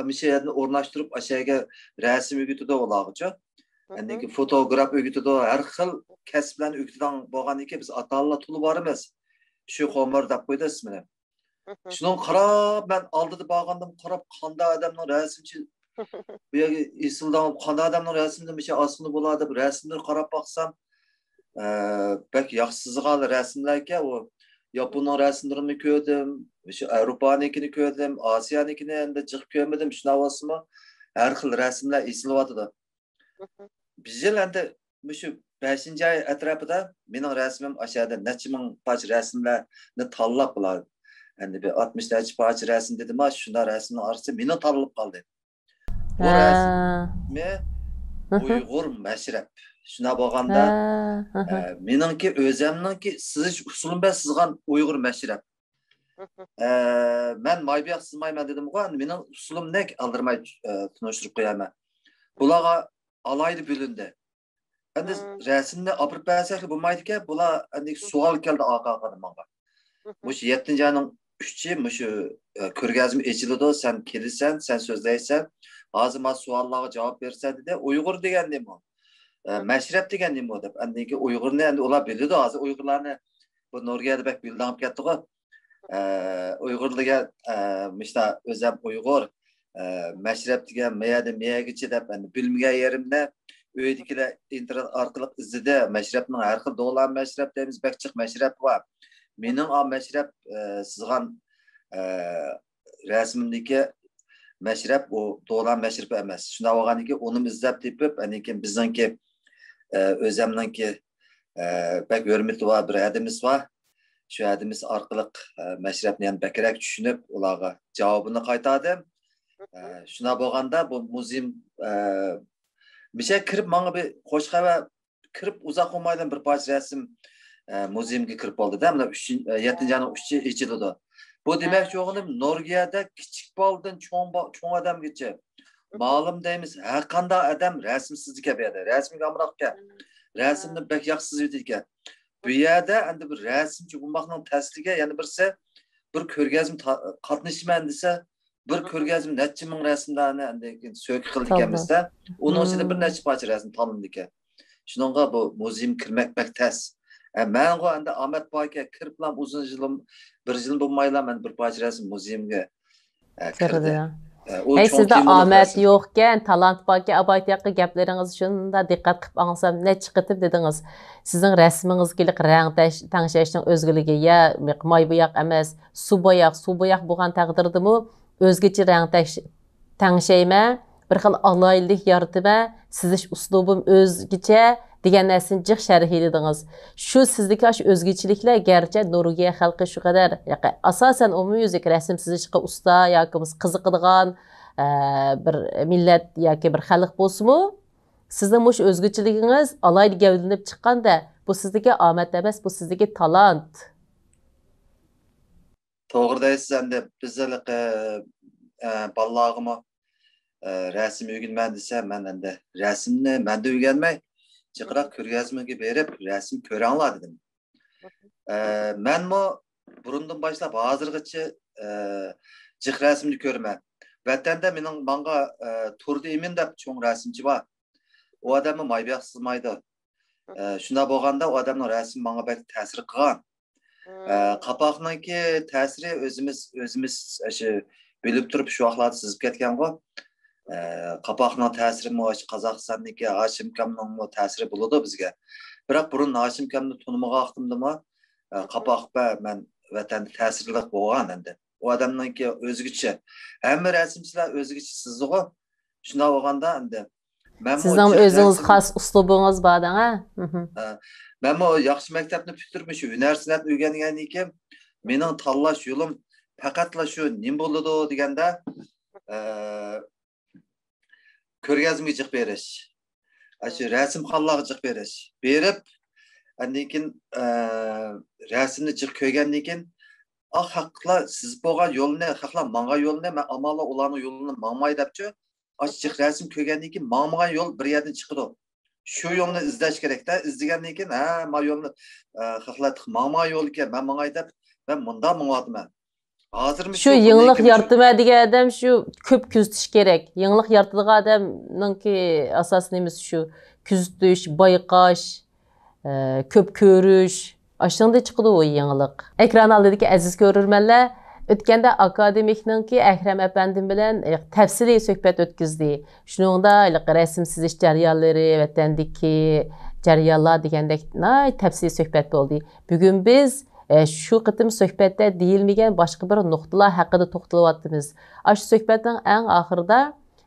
مۇشۇ يەرنى ئورناشتۇرۇپ، ئاشۇ يەرگە رەسىم ئۆگىتىدۇ ئۇلارغىچۇ. ئاندىن كېيىن فوتوگراف ئۆگىتىدۇ، ھەر خىل كەسىپلەرنى ئۆگىتىدىغان بولغاندىن كېيىن، بىز ئاتا-ئانىلار تولا بارىمىز. شۇ خومۇر دەپ قويدى ئىسمىنى. شۇنىڭغا قاراپ، مەن ئالدىدا بارغاندىم، قاراپ، قانداق ئادەمنىڭ رەسىمچى، بۇ يەرگە ئېسىلدىغان، قانداق ئادەمنىڭ رەسىمىدىن مۇشۇ ئاسمىنى بولا دەپ رەسىملىرى قاراپ باقسام، ئە، بەك ياخشى سىزغان رەسىملەركەن ئۇ. ياپوننىڭ رەسىملىرىنى كۆردۈم، شۇ ئاۋروپانىڭكىنى كۆردۈم، ئاسىيانىڭكىنى ئەمدى جىق كۆرمىدىم، شۇنداق بولسىمۇ ھەر خىل رەسىملەر ئېسىلىۋاتىدۇ. بىر يىل ئەندى مۇشۇ بەشىنچى ئاي ئەتراپىدا مېنىڭ رەسىمىم ئاشۇ يەردە نەچچە مىڭ پارچە رەسىملەرنى تاللاپ، بۇلار ئەندى بىر ئاتمىش نەچچە پارچە رەسىم دېدىم، شۇنداق رەسىمنىڭ ئارىسىدا مېنىڭ تاللىنىپ قالدى. بۇ رەسىمى ئۇيغۇر مەشرەپ. شۇنداق بولغاندا، ئە، مېنىڭكى ئۆزەمنىڭكى سىزىش ئۇسۇلۇم بىلەن سىزغان ئۇيغۇر مەشرەپ. ئە، مەن ماي بۇياق سىزمايمەن دېدىمغۇ، ئەندى مېنىڭ ئۇسۇلۇمنى ئالدىرىماي، ئە، تونۇشتۇرۇپ قويايمەن. بۇلارغا ئالاھىدە بۆلۈندى. ئەندى رەسىمنى ئاپىرىپ بەرسەكلا بولمايدىكەن، بۇلار ئەندى سوئال كەلدى ئارقا-ئارقىدىن ماڭا. مۇشۇ يەتتىنچى ئاينىڭ ئۈچى مۇشۇ، ئە، كۆرگەزمە ئېچىلىدۇ، سەن كېلىسەن، سەن سۆزلەيسەن، ھازىر مانا سوئاللارغا جاۋاب بېرىسەن دېدى. ئۇيغۇر دېگەن نېمە؟ ئە، مەشرەپ دېگەن نېمە دەپ، ئاندىن كېيىن ئۇيغۇرنى ئەندى ئۇلار بىلىدۇ، ھازىر ئۇيغۇرلارنى بۇ نورۋېگىيەدە بەك بىلىدىغان بولۇپ كەتتىغۇ. ئە، ئۇيغۇر دېگەن، ئە، مۇشۇنداق ئۆزەم ئۇيغۇر، ئە، مەشرەپ دېگەن مەيەردىن مەيەرگىچە دەپ، ئەندى بىلمىگەن يېرىمنى ئۆيدىكىلەر ئىنتېرنېت ئارقىلىق ئىزدىدى. مەشرەپنىڭ ھەر خىل دوغلان مەشرەپ دەيمىز، بەك جىق مەشرەپ بار. مېنىڭ ئا مەشرەپ، ئە، سىزغان، ئە، رەسىمىمدىكى مەشرەپ ئۇ دوغلان مەشرىپى ئەمەس. شۇنداق بولغاندىكىن ئۇنىمۇ ئىزدەپ تېپىپ، ئاندىن كېيىن بىزنىڭكى، ئە، ئۆزەمنىڭكى، ئە، بەك ھۆرمىتى بار بىر ھەدىمىز بار. شۇ ھەدىمىز ئارقىلىق، ئە، مەشرەپنى يەنە بەكرەك چۈشىنىپ، ئۇلارغا جاۋابىنى قايتاردىم. ئە، شۇنداق بولغاندا بۇ مۇزېيىم، ئە، مىشە كىرىپ ماڭا بىر خوش خەۋەر كىرىپ ئۇزاق بولمايلا بىر پارچە رەسىم، ئە، مۇزېيىمگە كىرىپ بولدى-دە، مانا ئۈچىنچى، ئە، يەتتىنچى ئاينىڭ ئۈچى ئېچىلىدۇ. بۇ دېمەكچى بولغىنىم، نورۋېگىيەدە كىچىك بالىدىن چوڭ با-، چوڭ ئادەمگىچە، مالىم دەيمىز، ھەر قانداق ئادەم رەسىم سىزىدىكەن بۇ يەردە. رەسىمگە ئامراقكەن. رەسىمنى بەك ياخشى سىزىۋېتىدىكەن. بۇ يەردە ئەندى بىر رەسىمچى بولماقنىڭ تەسلىكى يەنە بىرسى، بىر كۆرگەزمە تا-، قاتنىشىمەن دېسە، بىر كۆرگەزمە نەچچە مىڭ رەسىملەرنى ئاندىن كېيىن سۆكە قىلىدىكەنمىز-دە، ئۇنىڭ ئىچىدە بىر نەچچە پارچە رەسىم تاللىنىدىكەن. شۇنىڭغا بۇ مۇزېيىمغا كىرمەك بەك تەس. ئە، مەنغۇ ئەندى ئامەت باركەن، كىرىپلا ئۇزۇن يىلىم، بىر يىل بولمايلا مەن بىر پارچە رەسىم مۇزېيىمگە، ئە، كىردى. ئە، ئۇ ھەي، چوڭ سىزدە قىيىنلىق ئامەت رەسىم. يوقكەن، تالانت باركەن، ئابايتى ياققا گەپلىرىڭىز شۇنداق دىققەت قىلىپ ئاڭلىسام، نەچچە قېتىم دېدىڭىز، سىزنىڭ رەسىمىڭىزگە رەڭ تەش-، تەڭشەشنىڭ ئۆزگىلىكى، يا ماي بوياق ئەمەس، سۇ بوياق، سۇ بوياق بولغان تەقدىردىمۇ ئۆزگىچە رەڭ تەش-، تەڭشەيمەن، بىر خىل ئالاھىدىلىك يارىتىمەن، سىزىش ئۇسلۇبىم ئۆزگىچە دېگەن نەرسىنى جىق شەرھلىدىڭىز. شۇ سىزدىكى ئاشۇ ئۆزگىچىلىكلەر گەرچە نورۋېگىيە خەلقى شۇ قەدەر، ياقى ئاساسەن ئومۇميۈزلۈك رەسىم سىزىشقا ئۇستا ياكى بولمىسا قىزىقىدىغان، ئە، بىر مىللەت ياكى بىر خەلق بولسىمۇ، سىزنىڭ مۇشۇ ئۆزگىچىلىكىڭىز ئالاھىدە گەۋدىلىنىپ چىققاندا، بۇ سىزدىكى ئامەت ئەمەس، بۇ سىزدىكى تالانت. توغرا دەيسىز، ئەمدى بىز ھېلىقى، ئە، بالىلارغىمۇ، ئە، رەسىم ئۆگىنىمەن دېسە، مەن ئەمدى رەسىمنى مەندە ئۆگەنمەي، جىقراق كۆرگەزمىگە بېرىپ رەسىم كۆرەڭلار دېدىم. ئە، مەنمۇ بۇرۇندىن باشلاپ ھازىرغىچە، ئە، جىق رەسىمنى كۆرىمەن. ۋەتەندە مېنىڭ، ماڭا، ئە، تۇردى ئىمىن دەپ چوڭ رەسىمچى بار. ئۇ ئادەممۇ ماي بېقىپ سىزمايدۇ. ئە، شۇنداق بولغاندا ئۇ ئادەمنىڭ رەسىمى ماڭا بەك تەسىر قىلغان. ئە، قاپاقنىڭكى تەسىرى ئۆزىمىز، ئۆزىمىز ئاشۇ بىلىپ تۇرۇپ شۇ ۋاقىتلاردا سىزىپ كەتكەنغۇ. ئە، قاپاقنىڭ تەسىرىمۇ ئاشۇ قازاقىستاندىكى ھاشىمكامنىڭمۇ تەسىرى بولىدۇ بىزگە. بىراق بۇرۇن ھاشىمكامنى تونۇمىغان ۋاقتىمدىمۇ، ئە، قاپاق بە مەن ۋەتەندە تەسىرلىك بولغان ئەمدى. ئۇ ئادەمنىڭكى ئۆزگىچە. ھەممە رەسىمچىلەر ئۆزگىچە سىزىدىغۇ. شۇنداق بولغاندا ئەمدى مەنمۇ سىزنىڭمۇ جىق ئۆزىڭىز رەسىم خاس ئۇسلۇبىڭىز بار دەڭ، ھە؟ مھم. ھە. مەنمۇ ياخشى مەكتەپنى پۈتتۈرۈپ، مۇشۇ ھۈنەر سەنئەتنى ئۆگەنگەندىن كېيىن، مېنىڭ تاللاش يولۇم پەقەتلا شۇ نېمە بولىدۇ دېگەندە، ئە، كۆرگەزمىگە جىق بېرىش، ئاشۇ رەسىمخانىلارغا جىق بېرىش. بېرىپ، ئاندىن كېيىن، ئە، رەسىمنى جىق كۆرگەندىن كېيىن، ئا، خەقلەر سىزىپ بولغان يولنى، خەقلەر ماڭغان يولنى، مەن ئامانلا ئۇلارنىڭ يولىنى ماڭماي دەپچۇ، ئاشۇ جىق رەسىم كۆرگەندىن كېيىن ماڭمىغان يول بىر يەردىن چىقىدۇ. شۇ يولنى ئىزدەش كېرەكتە. ئىزدىگەندىن كېيىن، ھە، ما يولنى، ئە، خەقلەر تېخى ماڭمىغان يول ئىكەن، مەن ماڭاي دەپ، مەن مۇنداق ماڭىۋاتىمەن. ھازىرمۇ شۇ شۇ يېڭىلىق ئۇنىڭكى مۇشۇ يارىتىمەن دېگەن ئادەم شۇ كۆپ كۆزىتىش كېرەك. يېڭىلىق يارىتىدىغان ئادەمنىڭكى ئاساسىي نېمىسى شۇ كۆزىتىش، بايقاش، ئە، كۆپ كۆرۈش. ئاشۇنىڭدىن چىقىدۇ ئۇ يېڭىلىق. ئېكران ئالدىدىكى ئەزىز كۆرۈرمەنلەر، ئۆتكەندە ئاكادېمىكنىڭكى ئەكرەم ئەپەندىم بىلەن، ئە، تەپسىلىي سۆھبەت ئۆتكۈزدى. شۇنىڭدا ھېلىقى رەسىم سىزىش جەريانلىرى، ۋەتەندىكى جەريانلار دېگەندەك ناھايىتى تەپسىلىي سۆھبەت بولدى. بۈگۈن بىز، ئە، شۇ قېتىم سۆھبەتتە دېيىلمىگەن باشقا بىر نۇقتىلار ھەققىدە توختىلىۋاتىمىز. ئاشۇ سۆھبەتنىڭ ئەڭ ئاخىرىدا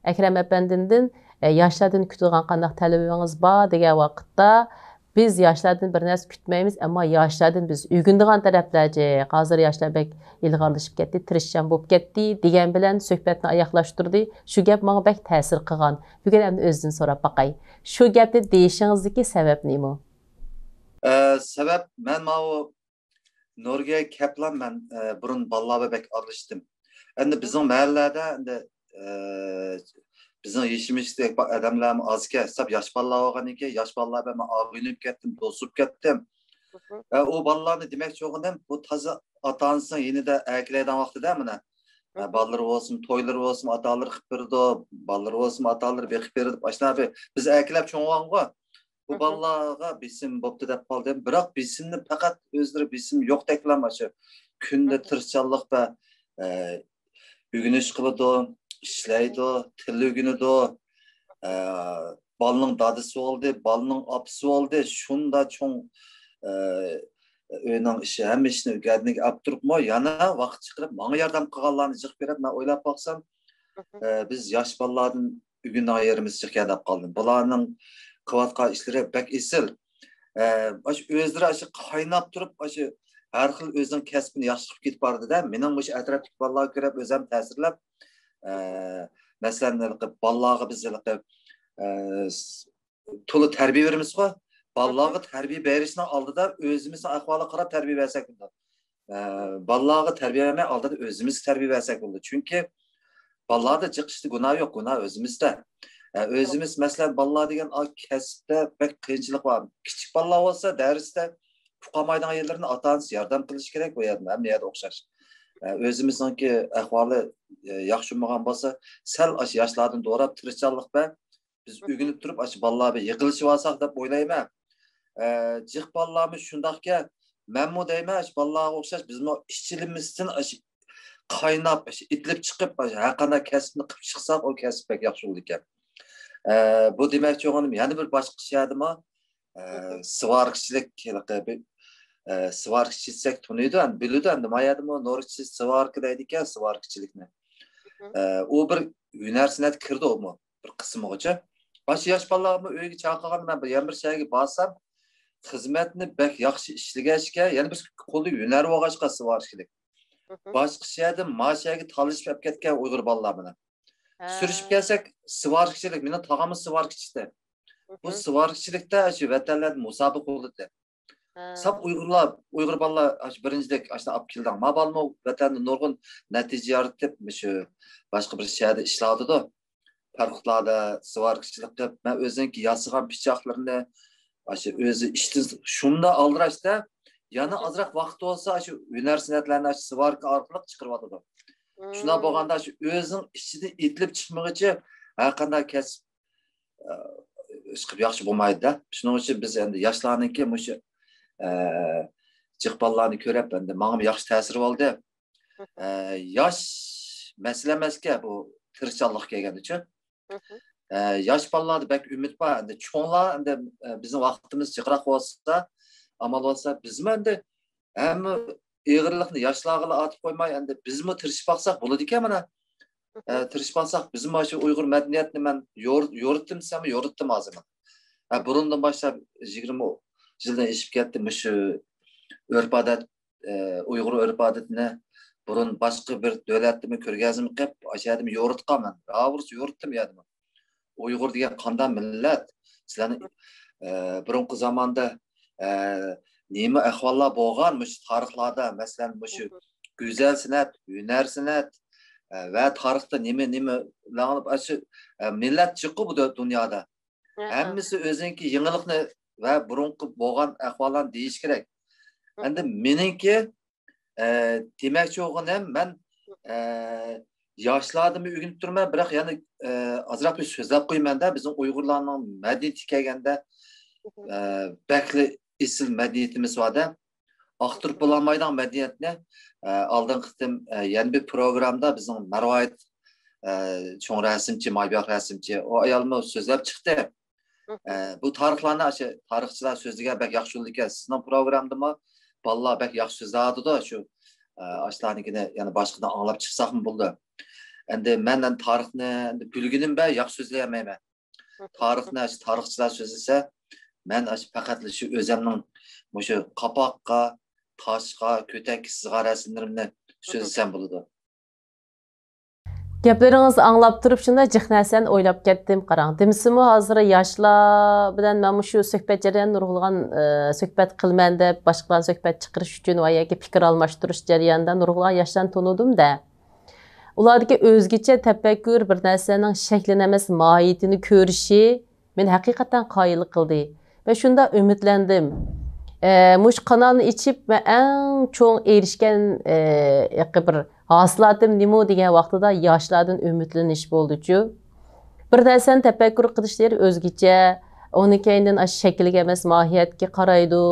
ئەكرەم ئەپەندىمدىن، ئە، ياشلاردىن كۈتىدىغان قانداق تەلىپىڭىز بار دېگەن ۋاقىتتا، بىز ياشلاردىن بىر نەرسە كۈتمەيمىز، ئەمما ياشلاردىن بىز ئۆگىنىدىغان تەرەپلەر جىق. ھازىر ياشلار بەك ئىلغارلىشىپ كەتتى، تىرىشچان بولۇپ كەتتى دېگەن بىلەن سۆھبەتنى ئاياغلاشتۇردى. شۇ گەپ ماڭا بەك تەسىر قىلغان. بۈگۈن ئەمدى ئۆزىدىن سوراپ باقاي. شۇ گەپنى دېيىشىڭىزدىكى سەۋەب نېمە؟ ئە، سەۋەب مەن ماۋۇ نورۋېگىيەگە كەپلا مەن، ئە، بۇرۇن بالىلار بىلەن بەك ئارىلىشتىم. ئەمدى بىزنىڭ مەھەللىلەردە ئەمدى، ئە، بىزنىڭ يېشىمىزدەك ئادەملەرمۇ ئازكەن. ھېساب ياش بالىلار بولغاندىن كېيىن ياش بالىلار بىلەن مەن ئاغىنىلىنىپ كەتتىم، دوست بولۇپ كەتتىم. ئە، ئۇ بالىلارنى دېمەكچى بولغىنىم، بۇ تازا ئاتا-ئانىسىنىڭ يېنىدا ئەركىلەيدىغان ۋاقتىدا مانا، ئە، بالىلىرى بولسۇن، تويلىرى بولسۇن، ئاتا-ئانىلىرى قىلىپ بېرىدۇ، بالىلىرى بولسۇن، ئاتا-ئانىلىرى بېقىپ بېرىدۇ، ئاشۇنداق بىر بىز ئەركىلەپ چوڭ بولغانغۇ. بۇ بالىلارغا بېسىم بوپتۇ دەپ قالدىم. بىراق بېسىمنى پەقەت ئۆزلىرى بېسىم يوقتەكلا مانا شۇ كۈندە تىرىشچانلىق ۋە، ئە، ئۆگىنىش قىلىدۇ، ئىشلەيدۇ، تىل ئۆگىنىدۇ. ئە، بالىنىڭ دادىسى بولدى، بالىنىڭ ئاپىسى بولدى، شۇنداق چوڭ، ئە، ئۆينىڭ ئىشى، ھەممە ئىشنى گەدىنىگە ئاپتۇرۇپمۇ، يەنە ۋاقىت چىقىرىپ ماڭا ياردەم قىلغانلارنى جىق كۆرۈپ، مەن ئويلاپ باقسام، ئە، بىز ياش بالىلاردىن ئۆگىنىدىغان يېرىمىز جىق ئىكەن دەپ قالدىم. بۇلارنىڭ قىلىۋاتقان ئىشلىرى بەك ئېسىل. ئە، ئاشۇ ئۆزلىرى ئاشۇ قايناپ تۇرۇپ، ئاشۇ ھەر خىل ئۆزىنىڭ كەسپىنى ياخشى قىلىپ كېتىپ بارىدۇ-دە. مېنىڭ مۇشۇ ئەتراپتىكى بالىلارغا كۆرۈپ ئۆزۈم تەسىرلەپ، ئە، مەسىلەن، ھېلىقى بالىلارغا بىز ھېلىقى، ئە، س-، تولا تەربىيە بېرىمىزغۇ. بالىلارغا تەربىيە بېرىشنىڭ ئالدىدا ئۆزىمىزنىڭ ئەھۋالىغا قاراپ تەربىيە بەرسەك بولىدۇ. ئە، بالىلارغا تەربىيە بەرمەي، ئالدىدا ئۆزىمىز تەربىيە بەرسەك بولىدۇ. چۈنكى بالىلاردا جىق ئىشتا گۇناھ يوق، گۇناھ ئۆزىمىزدە. ئە، ئۆزىمىز، مەسىلەن، بالىلار دېگەن، ئا، كەسىپتە بەك قىيىنچىلىق بار. كىچىك بالىلار بولسا دەرستە ئۇقالمايدىغان يەرلىرىنى ئاتا-ئانىسى ياردەم قىلىشى كېرەك، بۇ يەردە، ھەممە يەردە ئوخشاش. ئە، ئۆزىمىزنىڭكى ئەھۋالى، ئە، ياخشى بولمىغان بولسا، سەل ئاشۇ ياشلاردىن دوراپ تىرىشچانلىق بەر. بىز ئۆگىنىپ تۇرۇپ، ئاشۇ بالىلار بىر يىغىلىشىۋالساق دەپ ئويلايمەن. ئە، جىق بالىلارمۇ شۇنداقكەن، مەنمۇ دەيمەن، ئاشۇ بالىلارغا ئوخشاش بىزمۇ ئىچىمىزدىن ئاشۇ قايناپ، ئاشۇ ئېتىلىپ چىقىپ، ئاشۇ ھەر قانداق كەسىپنى قىلىپ چىقساق، ئۇ كەسىپ بەك ياخشى بولىدىكەن. ئە، بۇ دېمەكچى بولغىنىم يەنە بىر باشقا شەھەردىمۇ، ئە، سىۋاركىچىلىك، ھېلىقى بىر، ئە، سىۋاركىچى دېسەك تونۇيدۇ، ئەمدى بىلىدۇ، ئەمدى ما يەردىمۇ نورۋېگچە سىۋاركا دەيدىكەن، سىۋاركىچىلىكنى. ئە، ئۇ بىر ھۈنەر سەنئەتكە كىرىدۇ ئۇمۇ. بىر قىسمىغىچە. ئاشۇ ياش بالىلارمۇ ئۆيگە چاقىرغاندا، مەن بىر يەنە بىر شەھەرگە بارسام، خىزمەتنى بەك ياخشى ئىشلىگەچكە، يەنە بىر قولى ھۈنەر بولغاچقا سىۋاركىچىلىك. باشقا شەھەردىن ما شەھەرگە تالىشىپ ئەپ كەتكەن ئۇيغۇر بالىلار مانا. سۈرۈشۈپ كەلسەك، سىۋاركىچىلىك، مېنىڭ تاغاممۇ سىۋاركىچى ئىدى. بۇ سىۋاركىچىلىكتە شۇ ۋەتەنلەردە مۇسابىقە بولىدۇ. ساپ ئۇيغۇرلار، ئۇيغۇر بالىلار ئاشۇ بىرىنچىلىك ئاشۇنداق ئاپ كېلىڭ. ما بالىمۇ ۋەتەندە نۇرغۇن نەتىجە يارىتىپ، مۇشۇ باشقا بىر شەھەردە ئىشلەۋاتىدۇ. پەرقۇتلاردا سىۋاركىچىلىق قىلىپ، مەن ئۆزىنىڭكى ياسىغان پىچاقلىرىنى، ئاشۇ ئۆزى ئىشتىن شۇنداق ئالدىراشتا، يەنە ئازراق ۋاقىت بولسا، شۇ ھۈنەر سەنئەتلەرنى ئاشۇ سىۋاركا ئارقىلىق چىقىرىۋاتىدۇ. شۇنداق بولغاندا، شۇ ئۆزىنىڭ ئىچىدىن ئېتىلىپ چىقمىغىچە، ھەر قانداق كەسىپ، ئە، ھېچقانداق ياخشى بولمايدۇ-دە. شۇنىڭ ئۈچۈن بىز ئەمدى ياشلارنىڭكى مۇشۇ، ئە، جىق بالىلارنى كۆرۈپ، ئەمدى ماڭىمۇ ياخشى تەسىر بولدى. ئە، ياش، مەسىلە ئەمەسكەن بۇ، تىرىشچانلىق كەلگەن ئۈچۈن. ئە، ياش بالىلاردا بەك ئۈمىد بار. ئەمدى چوڭلار، ئەمدى، ئە، بىزنىڭ ۋاقتىمىز جىقراق بولسا، ئامال بولسا، بىزمۇ ئەمدى ھەممە ئېغىرلىقنى ياشلارغىلا ئارتىپ قويماي، ئەمدى بىزمۇ تىرىشىپ باقساق بولىدىكەن مانا. ئە، تىرىشىپ باقساق، بىزمۇ مانا شۇ ئۇيغۇر مەدەنىيەتنى مەن يور-، يورۇتتۇم دېسەممۇ يورۇتتۇم ھازىر مەن. ئە، بۇرۇندىن باشلاپ يىگىرمە يىلدىن ئېشىپ كەتتى مۇشۇ ئۆرپ-ئادەت، ئە، ئۇيغۇر ئۆرپ-ئادىتىنى بۇرۇن باشقا بىر دۆلەتتىمۇ كۆرگەزمە قىلىپ، ئاشۇ يەردىمۇ يورۇتقان مەن. راۋۇرۇس يورۇتتۇم يەردىمۇ. ئۇيغۇر دېگەن قانداق مىللەت؟ سىلەرنى، ئە، بۇرۇنقى زاماندا، ئە، نېمە ئەھۋاللار بولغان مۇشۇ تارىخلاردا؟ مەسىلەن، مۇشۇ گۈزەل سەنئەت، ھۈنەر سەنئەت، ئە، ۋە تارىختا نېمە، نېمە لەڭلىپ، ئاشۇ، ئە، مىللەت جىققۇ بۇ دۇ-، دۇنيادا. ھەممىسى ئۆزىنىڭكى يېڭىلىقنى ۋە بۇرۇنقى بولغان ئەھۋاللارنى دېيىش كېرەك. ئەمدى مېنىڭكى، ئە، دېمەكچى بولغىنىم، مەن، ئە، ياشلاردىنمۇ ئۆگىنىپ تۇرىمەن، بىراق يەنە، ئە، ئازراق بىر سۆزلەپ قويىمەن-دە، بىزنىڭ ئۇيغۇرلارنىڭ مەدەنىيىتىگە كەلگەندە، ئە، بەكلا ئېسىل مەدەنىيىتىمىز بار-دە. ئاختۇرۇپ بولالمايدىغان مەدەنىيەتنى، ئە، ئالدىنقى قېتىم، ئە، يەنە بىر پروگراممىدا بىزنىڭ مەرۋايىت، ئە، چوڭ رەسىمچى، مايباق رەسىمچى، ئۇ ئايالمۇ سۆزلەپ چىقتى. ئە، بۇ تارىخلارنى ئاشۇ تارىخچىلار سۆزلىگەن بەك ياخشى بولىدىكەن. سىزنىڭ پروگراممىدىمۇ بالىلار بەك ياخشى سۆزلەۋاتىدۇ. شۇ، ئە، ئاشۇلارنىڭكىنى يەنە باشقىدىن ئاڭلاپ چىقساقمۇ بولىدۇ. ئەمدى مەن ئەمدى تارىخنى ئەمدى بىلگىنىم بىلەن ياخشى سۆزلىيەلمەيمەن. تارىخنى ئاشۇ تارىخچىلار سۆزلىسە، مەن ئاشۇ پەقەتلا شۇ ئۆزەمنىڭ مۇشۇ قاپاققا، تاشقا، كۆتەككە سىزغان رەسىملىرىمنى سۆزلىسەم بولىدۇ. گەپلىرىڭىزنى ئاڭلاپ تۇرۇپ شۇنداق جىق نەرسىلەرنى ئويلاپ كەتتىم. قاراڭ، دېمىسىمۇ ھازىر ياشلار بىلەن مەن مۇشۇ سۆھبەت جەريانىدا نۇرغۇنلىغان، ئى، سۆھبەت قىلىمەن دەپ، باشقىلارنى سۆھبەت چىقىرىش ئۈچۈن ۋە ياكى پىكىر ئالماشتۇرۇش جەريانىدا نۇرغۇنلىغان ياشلارنى تونۇدۇم-دە. ئۇلاردىكى ئۆزگىچە تەپەككۇر، بىر نەرسىنىڭ شەكلىنى ئەمەس، ماھىيىتىنى كۆرۈشى مېنى ھەقىقەتەن قايىل قىلدى. مەن شۇنداق ئۈمىدلەندىم. ئە، مۇشۇ قانالنى ئېچىپ، مەن ئەڭ چوڭ ئېرىشكەن، ئە، ياقى بىر ھاسىلاتىم نېمە دېگەن ۋاقتىدا ياشلاردىن ئۈمىدلىنىش بولدىچۇ. بىر نەرسىنى تەپەككۇر قىلىشلىرى ئۆزگىچە. ئۇنىڭ كەينىدىن ئاشۇ شەكىلگە ئەمەس، ماھىيەتكە قارايدۇ.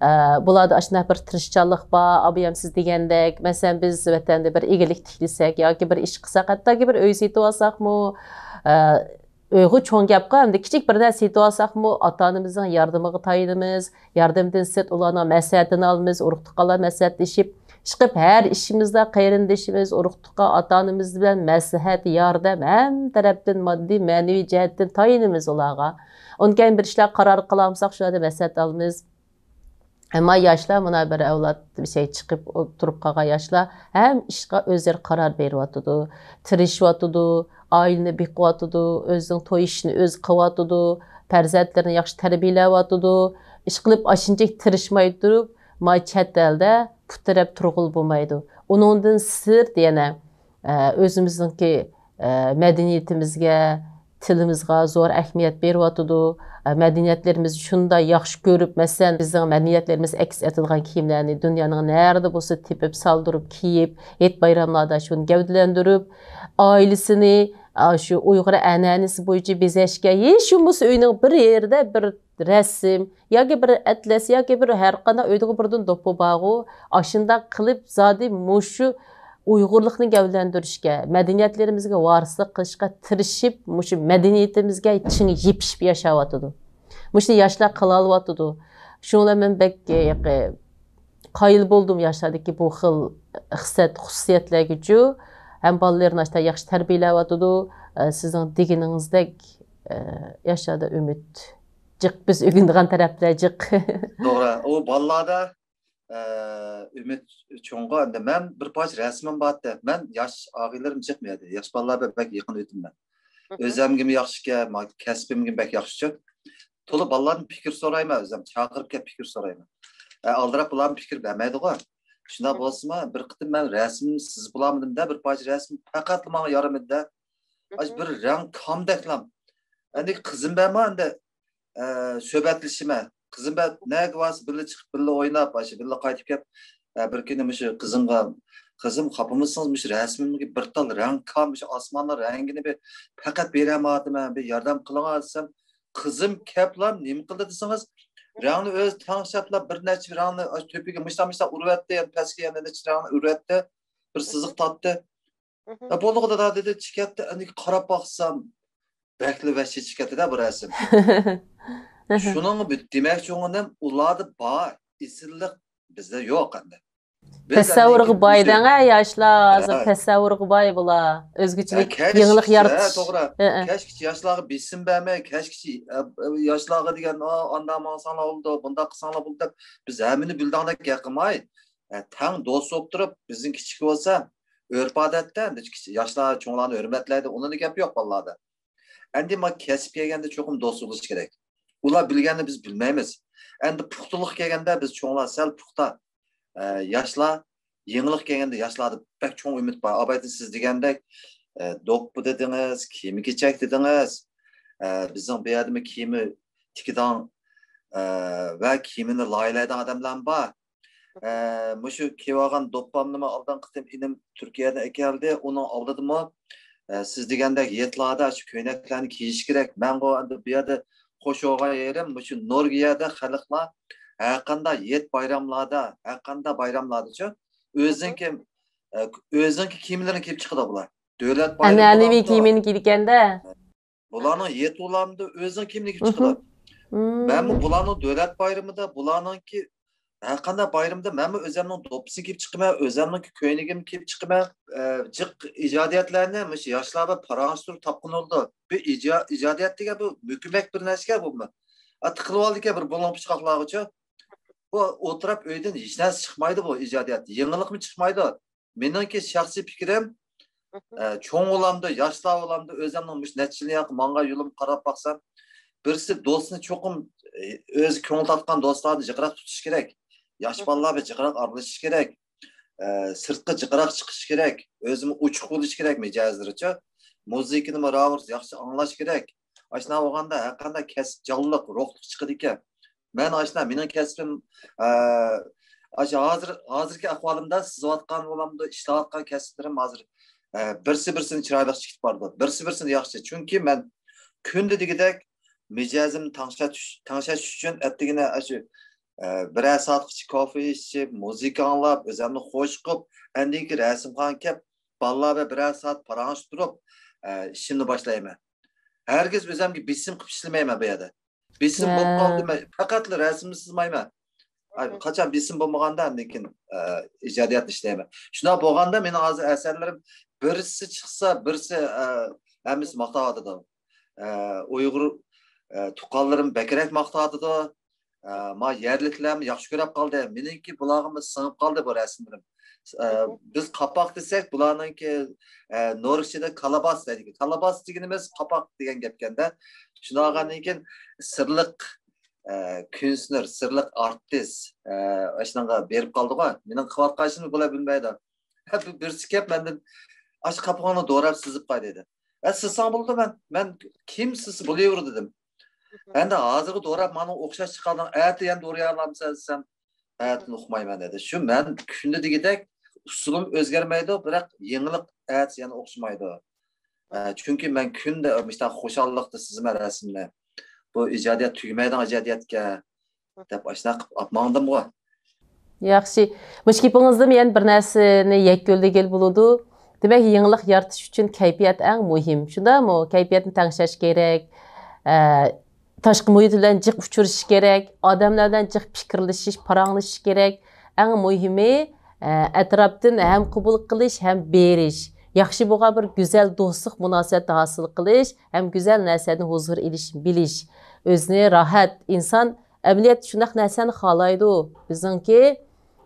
ئە، بۇلاردا ئاشۇنداق بىر تىرىشچانلىق بار. ئابايام سىز دېگەندەك، مەسىلەن، بىز ۋەتەندە بىر ئىگىلىك تىكلىسەك ياكى بىر ئىش قىلساق، ھەتتاكى بىر ئۆي سېتىۋالساقمۇ، ئە، ئۆيغۇ چوڭ گەپقۇ، ئەمدى كىچىك بىر نەرسە سېتىۋالساقمۇ، ئاتا-ئانىمىزنىڭ ياردىمىغا تايىنىمىز، ياردىمىدىن سىرت ئۇلارنىڭ مەسلىھەتىنى ئالىمىز، ئۇرۇق-تۇغقانلار مەسلىھەتلىشىپ، ئىشقىلىپ ھەر ئىشىمىزدا قېرىندىشىمىز، ئۇرۇق-تۇغقان، ئاتا-ئانىمىز بىلەن مەسلىھەت، ياردەم، ھەممە تەرەپتىن ماددىي، مەنىۋى جەھەتتىن تايىنىمىز ئۇلارغا. ئۇندىن كېيىن بىر ئىشلار قارار قىلالمىساق، شۇلاردا مەسلىھەت ئالىمىز. ئەمما ياشلار، مانا بىر ئەۋلاد بىر شەي چىقىپ تۇرۇپ قالغان ياشلار ھەم ئىشقا ئۆزلىرى قارار بېرىۋاتىدۇ، تىرىشىۋاتىدۇ، ئائىلىنى بېقىۋاتىدۇ، ئۆزىنىڭ توي ئىشىنى ئۆزى قىلىۋاتىدۇ، پەرزەنتلىرىنى ياخشى تەربىيەلەۋاتىدۇ. ئىشقىلىپ ئاشۇنچىلىك تىرىشماي تۇرۇپ، ما چەت ئەلدە پۇت تىرەپ تۇرغىلى بولمايدۇ. ئۇنىڭدىن سىرت يەنە، ئە، ئۆزىمىزنىڭكى، ئە، مەدەنىيىتىمىزگە، تىلىمىزغا زور ئەھمىيەت بېرىۋاتىدۇ. ئە، مەدەنىيەتلىرىمىزنى شۇنداق ياخشى كۆرۈپ، مەسىلەن، بىزنىڭ مەدەنىيەتلىرىمىز ئەكس ئېتىلغان كىيىملەرنى دۇنيانىڭ نەرىدە بولسا تېپىپ، سالدۇرۇپ كىيىپ، ھېيت بايراملاردا شۇنى گەۋدىلەندۈرۈپ، ئائىلىسىنى، ئا، شۇ ئۇيغۇر ئەنئەنىسى بويىچە بېزەشكە، ھېچ بولمىسا ئۆينىڭ بىر يېرىدە بىر رەسىم ياكى بىر ئەتلەس ياكى بىر ھەر قانداق ئۆيدىغۇ بىردىن دوپپا بارغۇ، ئاشۇنداق قىلىپ زادى مۇشۇ ئۇيغۇرلۇقنى گەۋدىلەندۈرۈشكە، مەدەنىيەتلىرىمىزگە ۋارىسلىق قىلىشقا تىرىشىپ، مۇشۇ مەدەنىيىتىمىزگە چىڭ يېپىشىپ ياشاۋاتىدۇ. مۇشۇنى ياشلار قىلالىۋاتىدۇ. شۇنىڭ بىلەن مەن بەك، ئە، قايىل بولدۇم ياشلاردىكى بۇ خىل خىسلەت، خۇسۇسىيەتلەرگىچۇ. ھەم بالىلىرىنى ئاشتا ياخشى تەربىيەلەۋاتىدۇ. ئە، سىزنىڭ دېگىنىڭىزدەك، ئە، ياشلاردا ئۈمىد جىق، بىز ئۆگىنىدىغان تەرەپلەر جىق. توغرا. ئۇ بالىلاردا، ئە، ئۈمىد چوڭغۇ. ئەمدى مەن بىر پارچە رەسىمىم بارتى. مەن ياش ئاغىنىلىرىم جىق مەندە. ياش بالىلار بىلەن بەك يېقىن ئۆتىمەن. ئۆزەمگىمۇ ياخشىكەن، ما-، كەسپىمگىمۇ بەك ياخشىچۇ. تولا بالىلاردىن پىكىر سورايمەن، ئۆزەم چاقىرىپ كەپ پىكىر سورايمەن. ئە، ئالدىراپ بۇلارمۇ پىكىر بەرمەيدىغۇ. شۇنداق بولسىمۇ، بىر قېتىم مەن رەسىم سىزىپ بولامدىم-دە، بىر پارچە رەسىم پەقەتلا ماڭا يارىمىدى-دە. ئاشۇ بىر رەڭ كامدەكلام. ئەندى قىزىم بەرمۇ ئەندى، ئە، سۆھبەتلىشىمەن. قىزىم بەر نەگە بارسا بىللە چىقىپ، بىللە ئويناپ، ئاشۇ بىللە قايتىپ كەپ، ئە، بىر كۈنى مۇشۇ قىزىمغا، «قىزىم، خاپىمۇسىڭىز، مۇشۇ رەسىمىمگە بىر تال رەڭ كام، مۇشۇ ئاسماننىڭ رەڭگىنى بىر پەقەت بېرەلمەيۋاتىمەن، بىر ياردەم قىلىڭا» دېسەم، قىزىم كەپلا نېمە قىلدى دېسىڭىز، رەڭنى ئۆزى تەڭشەپلا بىر نەچچە رەڭنى ئاشۇ تۆپىگە مۇشتا مۇشتا ئۇرۇۋەتتى، يەنە پەسكە يەنە نەچچە رەڭنى ئۇرۇۋەتتى، بىر سىزىق تارتتى. ئە، بولدىغۇ دادا دېدى، چىقىپ كەتتى. ئەنە قاراپ باقسام، بەكلا ۋەھشىي چىقىپ كەتتىدە بۇ رەسىم. شۇنىڭغا بۇ دېمەكچى بولغىنىم، ئۇلاردا بار ئېسىللىق بىزدە يوق ئەمدى. بىز تەسەۋۋۇرغا ئەمدى باي دەڭە، ياشلار ھازىر ھە. تەسەۋۋۇرغا باي بۇلار. ھە، ئۆزگىچىلىك، كەچ يېڭىلىق كىچىك، ھە، يارىتىش. توغرا. ھە، ھە. كەچ كىچىك ياشلارغا بېسىم بەرمەي، كەچ كىچىك، ئە، ئە، ياشلارغا دېگەن، ئا، ئانداق ماڭساڭلار بولىدۇ، بۇنداق قىلساڭلار بولىدۇ دەپ، بىز ھەممىنى بىلىدىغاندەك گەپ قىلماي، ئە، تەڭ دوست بولۇپ تۇرۇپ، بىزنىڭ كىچىك بولسا، ئۆرپ-ئادەتتە، ئەمدى كىچىك ياشلار چوڭلارنى ھۆرمەتلەيدۇ، ئۇنىڭدا گەپ يوق بالىلاردا. ئەمدى ما كەسىپ كەلگەندە چوقۇم دوست بولۇش كېرەك. ئۇلار بىلگەننى بىز بىلمەيمىز. ئەمدى پۇختىلىققا كەلگەندە بىز چوڭلار سەل پۇختا، ئە، ياشلار، يېڭىلىق كەلگەندە ياشلاردا بەك چوڭ ئۈمىد بار. ئابايتىن سىز دېگەندەك، ئە، دوپپا دېدىڭىز، كىيىم-كېچەك دېدىڭىز. ئە، بىزنىڭ بۇ يەردىمۇ كىيىمى تىكىدىغان، ئە، ۋە كىيىمىنى لايىھەلەيدىغان ئادەملەرمۇ بار. ئە، مۇشۇ كىيىۋالغان دوپپامنىمۇ ئالدىنقى قېتىم ئىنىم تۈركىيەدىن ئەكەلدى. ئۇنىڭ ئالدىدىمۇ، ئە، سىز دېگەندەك يېتلاردا شۇ كۆينەكلەرنى كىيىش كېرەك. مەنغۇ ئەمدى بۇ يەردە خوش بولغان يېرىم، مۇشۇ نورۋېگىيەدە خەلقلەر ھەرقانداق يېت بايراملاردا، ھەرقانداق بايراملاردىچۇ، ئۆزىنىڭكى، ئە، ئۆزىنىڭكى كىيىملىرىنى كىيىپ چىقىدۇ بۇلار. دۆلەت بايرىمى ئەنئەنىۋى بولامدۇ؟ كىيىمىنى كىيىدىكەندە. بۇلارنىڭ يېتى بولامدۇ، ئۆزىنىڭ كىيىمىنى كىيىپ چىقىدۇ. مەنمۇ بۇلارنىڭ دۆلەت بايرىمىدا، بۇلارنىڭكى ھەرقانداق بايرىمدا مەنمۇ ئۆزەمنىڭ دوپپىسىنى كىيىپ چىقىمەن، ئۆزەمنىڭكى كۆينىكىمنى كىيىپ چىقىمەن. ئە، جىق ئىجادىيەتلەرنى مۇشۇ ياشلار بىلەن پاراڭلىشىپ تۇرۇپ تاپقىلى بولىدۇ. بۇ ئىجا-، ئىجادىيەت دېگەن بۇ مۆكۈمەك بىر نەرسىكەن بۇ. ئە، تىقىلىۋالدىكەن بىر بۇلۇڭ پۇچقاقلارغىچۇ. بۇ ئولتۇرۇپ ئۆيدىن ھېچ نەرسە چىقمايدۇ بۇ ئىجادىيەت. يېڭىلىقمۇ چىقمايدۇ. مېنىڭكى شەخسىي پىكرىم، ئە، چوڭ بولامدۇ، ياشلار بولامدۇ، ئۆزەمنىڭ مۇشۇ نەچچە يىل ياقى ماڭغان يولۇمغا قاراپ باقسام، بىرسى دوستنى چوقۇم، ئە، ئۆزى كۆڭۈل تارتقان دوستلارنى جىقراق تۇتۇش كېرەك. ياش بالىلار بىلەن جىقراق ئارىلىشىش كېرەك. ئە، سىرتقا جىقراق چىقىش كېرەك. ئۆزىمۇ ئوچۇق بولۇش كېرەك مىجەزلىرىچۇ. مۇزىكىنىمۇ راۋۇرس ياخشى ئاڭلاش كېرەك. ئاشۇنداق بولغاندا ھەرقانداق كەسىپ جانلىق، روھلۇق چىقىدىكەن. مەن ئاشۇنداق، مېنىڭ كەسپىم، ئە، ئاشۇ ھازىر، ھازىرقى ئەھۋالىمدا سىزىۋاتقان بولامدۇ، ئىشلەۋاتقان كەسىپلىرىم ھازىر، ئە، بىرسى بىرسىنى چىرايلىق چىقىپ بارىدۇ، بىرسى بىرسىنى ياخشى. چۈنكى مەن كۈندە دېگۈدەك مىجەزىمنى تەڭشەش، تەڭشەش ئۈچۈن ئەتىگىنە ئاشۇ، ئە، بىرەر سائەتقىچە كوفې ئىچىپ، مۇزىكا ئاڭلاپ، ئۆزۈمنى خوش قىلىپ، ئاندىن كېيىن رەسىمخانىغا كېلىپ، بالىلار بىلەن بىرەر سائەت پاراڭلىشىپ تۇرۇپ، ئە، ئىشىمنى باشلايمەن. ھەرگىز ئۆزۈمگە بېسىم قىلىپ ئىشلىمەيمەن بۇ يەردە. بېسىم بولۇپ قالدى، مەن پەقەتلا رەسىمنى سىزمايمەن. ئاي، قاچان بېسىم بولمىغاندا، ئاندىن كېيىن، ئە، ئىجادىيەتنى ئىشلەيمەن. شۇنداق بولغاندا مېنىڭ ھازىر ئەسەرلىرىم بىرسى چىقسا، بىرسى، ئە، ھەممىسى ماختاۋاتىدۇ. ئە، ئۇيغۇر، ئە، تۇغقانلىرىم بەكرەك ماختاۋاتىدۇ. ئە، ما يەرلىكلەرمۇ ياخشى كۆرۈپ قالدى. مېنىڭكى بۇلارغىمۇ سىڭىپ قالدى بۇ رەسىملىرىم. ئە، بىز قاپاق دېسەك، بۇلارنىڭكى، ئە، نورۋېگچىدا كالاباس دەيدىكەن. كالاباس دېگىنىمىز قاپاق دېگەن گەپكەندە. شۇنداق بولغاندىن كېيىن سىرلىق، ئە، كۈنسۇنۇر، سىرلىق ئارتىس، ئە، ئاشۇنىڭغا بېرىپ قالدىغۇ. مېنىڭ قىلىۋاتقان ئىشىمنى بۇلار بىلمەيدۇ. ھە، بىر-، بىرسى كەپ مەندىن، «ئاشۇ قاپىقىڭنى دوراپ سىزىپ قوي» دېدى. «ھە، سىزساڭ بولىدۇ، مەن، مەن كىم سىزسا بولۇۋېرىدۇ» دېدىم. «ئەمدى ھازىرغا دوراپ مانا ئوخشاش چىقاردىڭ، ئەتە يەنە دورىيالامسەن؟» دېسەم، «ئەتىنى ئۇقمايمەن» دېدى. شۇ مەن كۈندە دېگۈدەك ئۇسسۇلۇم ئۆزگەرمەيدۇ، بىراق يېڭىلىق ئەتىسى يەنە ئوخشىمايدۇ. ئە، چۈنكى مەن كۈندە مۇشۇنداق خۇشاللىقتا سىزىمەن رەسىمنى. بۇ ئىجادىيەت تۈگىمەيدىغان ئىجادىيەتكەن دەپ ئاشۇنداق قىلىپ ئاپ ماڭدىمغۇ. ياخشى. مۇشۇ گېپىڭىزدىن يەنە بىر نەرسىنى يەكۈنلىگىلى بولىدۇ. دېمەك، يېڭىلىق يارىتىش ئۈچۈن كەيپىيات ئەڭ مۇھىم. شۇنداقمۇ؟ كەيپىياتنى تەڭشەش كېرەك. ئە، تاشقى مۇھىت بىلەن جىق ئۇچرىشىش كېرەك. ئادەملەر بىلەن جىق پىكىرلىشىش، پاراڭلىشىش كېرەك. ئەڭ مۇھىمى، ئە، ئەتراپتىن ھەم قوبۇل قىلىش، ھەم بېرىش. ياخشى بولغان بىر گۈزەل دوستلۇق مۇناسىۋەتنى ھاسىل قىلىش، ھەم گۈزەل نەرسىدىن ھۇزۇر ئېلىش، بىلىش. ئۆزىنى راھەت، ئىنسان ئەمەلىيەتتە شۇنداق نەرسىنى خالايدۇ. بىزنىڭكى،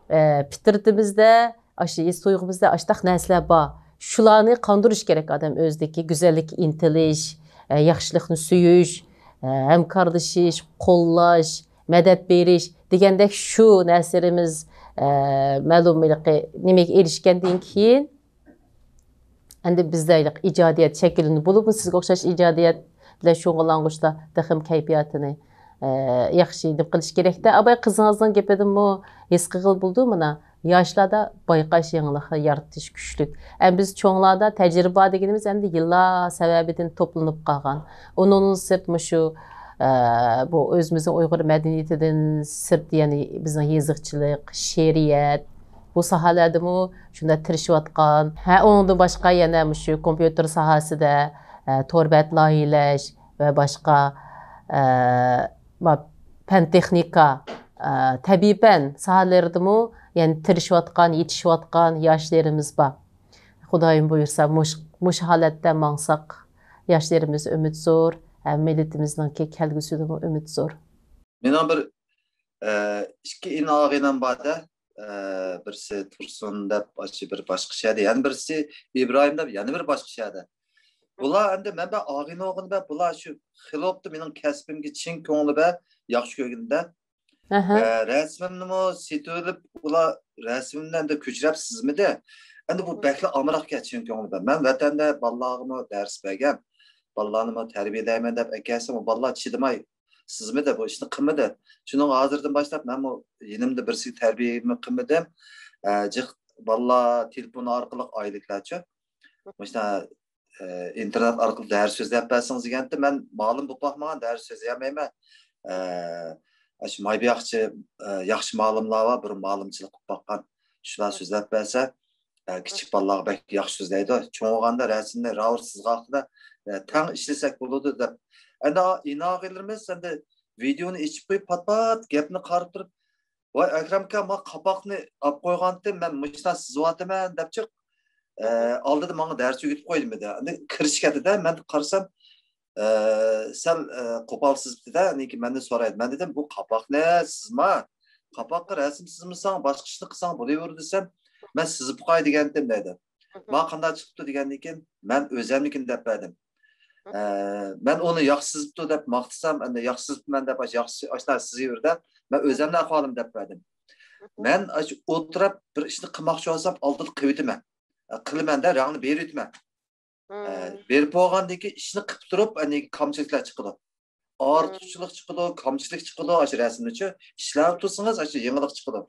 ئە، پىترىتىمىزدە، ئاشۇ ھېس تۇيغۇمىزدا ئاشۇنداق نەرسىلەر بار. شۇلارنى قاندۇرۇش كېرەك ئادەم ئۆزىدىكى گۈزەللىككە ئىنتىلىش، ئە، ياخشىلىقنى سۆيۈش، ئە، ھەمكارلىشىش، قوللاش، مەدەت بېرىش دېگەندەك شۇ نەرسىلىرىمىز، ئە، مەلۇم ھېلىقى نېمىگە ئېرىشكەندىن كېيىن، ئەمدى بىزدە ھېلىقى ئىجادىيەت شەكىللىنىدۇ. بولۇپمۇ سىزگە ئوخشاش ئىجادىيەت بىلەن شۇغۇللانغۇچىلار تېخىمۇ كەيپىياتىنى، ئە، ياخشى نېمە قىلىش كېرەكتە. ئاباي، قىزىڭىزنىڭ گېپىدىنمۇ ھېس قىلغىلى بولىدۇ، مانا، ياشلاردا بايقاش، يېڭىلىق يارىتىش كۈچلۈك. ئەمما بىز چوڭلاردا تەجرىبە بار دېگىنىمىز ئەمدى يىللار سەۋەبىدىن توپلىنىپ قالغان. ئۇنىڭدىن سىرت مۇشۇ ئە، بۇ ئۆزىمىزنىڭ ئۇيغۇر مەدەنىيىتىدىن سىرت، يەنى بىزنىڭ يېزىقچىلىق، شېئىرىيەت، بۇ ساھەلەردىمۇ شۇنداق تىرىشىۋاتقان. ھە، ئۇنىڭدىن باشقا يەنە مۇشۇ كومپيۇتېر ساھەسىدە، ئە، تور بەت لايىھەلەش ۋە باشقا، ئە، ما-، پەن تېخنىكا، ئە، تەبىئىي پەن ساھەلىرىدىمۇ يەنە تىرىشىۋاتقان، يېتىشىۋاتقان ياشلىرىمىز بار. خۇدايىم بۇيرۇسا، مۇش-، مۇشۇ ھالەتتە ماڭساق، ياشلىرىمىز ئۈمىد زور، ھەم مىللىتىمىزنىڭكى كەلگۈسىدىمۇ ئۈمىد زور. مېنىڭ بىر، ئە، ئىككى ئىن-ئاغىنەم بار-دە. ئە، بىرسى تۇرسۇن دەپ، ئاشۇ بىر باشقا شەھەردە، يەنە بىرسى ئىبراھىم دەپ، يەنە بىر باشقا شەھەردە. بۇلار ئەمدى مەن بىر ئاغىنە بولغىنى بىلەن، بۇلار شۇ خېلى بوپتۇ مېنىڭ كەسپىمگە چىن كۆڭلى بىلەن ياخشى كۆرگىنىدە. ئەھە. ئە، رەسىمىمنىمۇ سېتىۋېلىپ، ئۇلار رەسىمىمنى ئەمدى كۆچۈرۈپ سىزمىدى. ئەمدى بۇ بەكلا ئامراق گەپ چىن كۆڭلىدە. مەن ۋەتەندە بالىلارغىمۇ دەرس بەرگەن. بالىلارنىمۇ تەربىيەلەيمەن دەپ ئەكەلسەم، ئۇ بالىلار چىدىماي سىزمىدى، بۇ ئىشنى قىلمىدى. شۇنىڭ ھازىردىن باشلاپ مەنمۇ يېنىمدا بىرسىگە تەربىيەمۇ قىلمىدىم. ئە، جىق بالىلار تېلېفون ئارقىلىق ئائىلىلىكلەرچۇ. مۇشۇنداق ئىنتېرنېت ئارقىلىق دەرس سۆزلەپ بەرسىڭىز دېگەنتى، مەن مالىم بولۇپ باقمىغان، دەرس سۆزلىيەلمەيمەن. ئە، ئاشۇ مايبىياقچى، ئە، ياخشى مالىملار بار، بۇرۇن مالىمچىلىق قىلىپ باققان. شۇلار سۆزلەپ بەرسە، ئە، كىچىك بالىلارغا بەك ياخشى سۆزلەيدۇ. چوڭ بولغاندا رەسىمنى راۋۇر سىزغاقتا، ئە، تەڭ ئىشلىسەك بولىدۇ دەپ. ئەمدى ئىناغىلىرىمىز ئەمدى ۋىدېئونى ئېچىپ قويۇپ، پات-پات گەپنى قارىپ تۇرۇپ، ۋاي، ئەكرەمكا، ما قاپاقنى ئاپ قويغانتىم، مەن مۇشۇنداق سىزىۋاتىمەن دەپ چىق. ئە، ئالدىدا ماڭا دەرس ئۆگىتىپ قويدى مەندە. ئەندى كىرىشىپ كەتتىدە، مەن قارىسام، ئە، سەل، ئە، قوپال سىزىپتىدە، ئاندىن كېيىن مەندىن سورايدۇ. مەن دېدىم، بۇ قاپاقنى سىزما، قاپاققا رەسىم سىزمىساڭ، باشقا ئىشنى قىلساڭ بولۇۋېرىدۇ دېسەم، مەن سىزىپ قوياي دېگەنتىم دەيدۇ. ما قانداق چىقىپتۇ دېگەندىن كېيىن، مەن ئۆزەمنىكىنى دەپ بەردىم. ئە، مەن ئۇنى ياخشى سىزىپتۇ دەپ ماختىسام، ئەمدى ياخشى سىزىپتىمەن دەپ، ئاشۇ ياخشى، ئاشۇنداق سىزىۋېرىدە، مەن ئۆزەمنىڭ ئەھۋالىمنى دەپ بەردىم. مەن ئاشۇ ئولتۇرۇپ بىر ئىشنى قىلماقچى بولسام، ئالدىدا قىلىۋېتىمەن. ئە، قىلىمەن-دە، رەڭنى بېرىۋېتىمەن. ئە، بېرىپ بولغاندىن كېيىن ئىشنى قىلىپ تۇرۇپ، ئەنە كامچىلىكلار چىقىدۇ. ئارتۇقچىلىق چىقىدۇ، كامچىلىك چىقىدۇ، ئاشۇ رەسىمنىچۇ ئىشلەپ تۇرسىڭىز، ئاشۇ يېڭىلىق چىقىدۇ.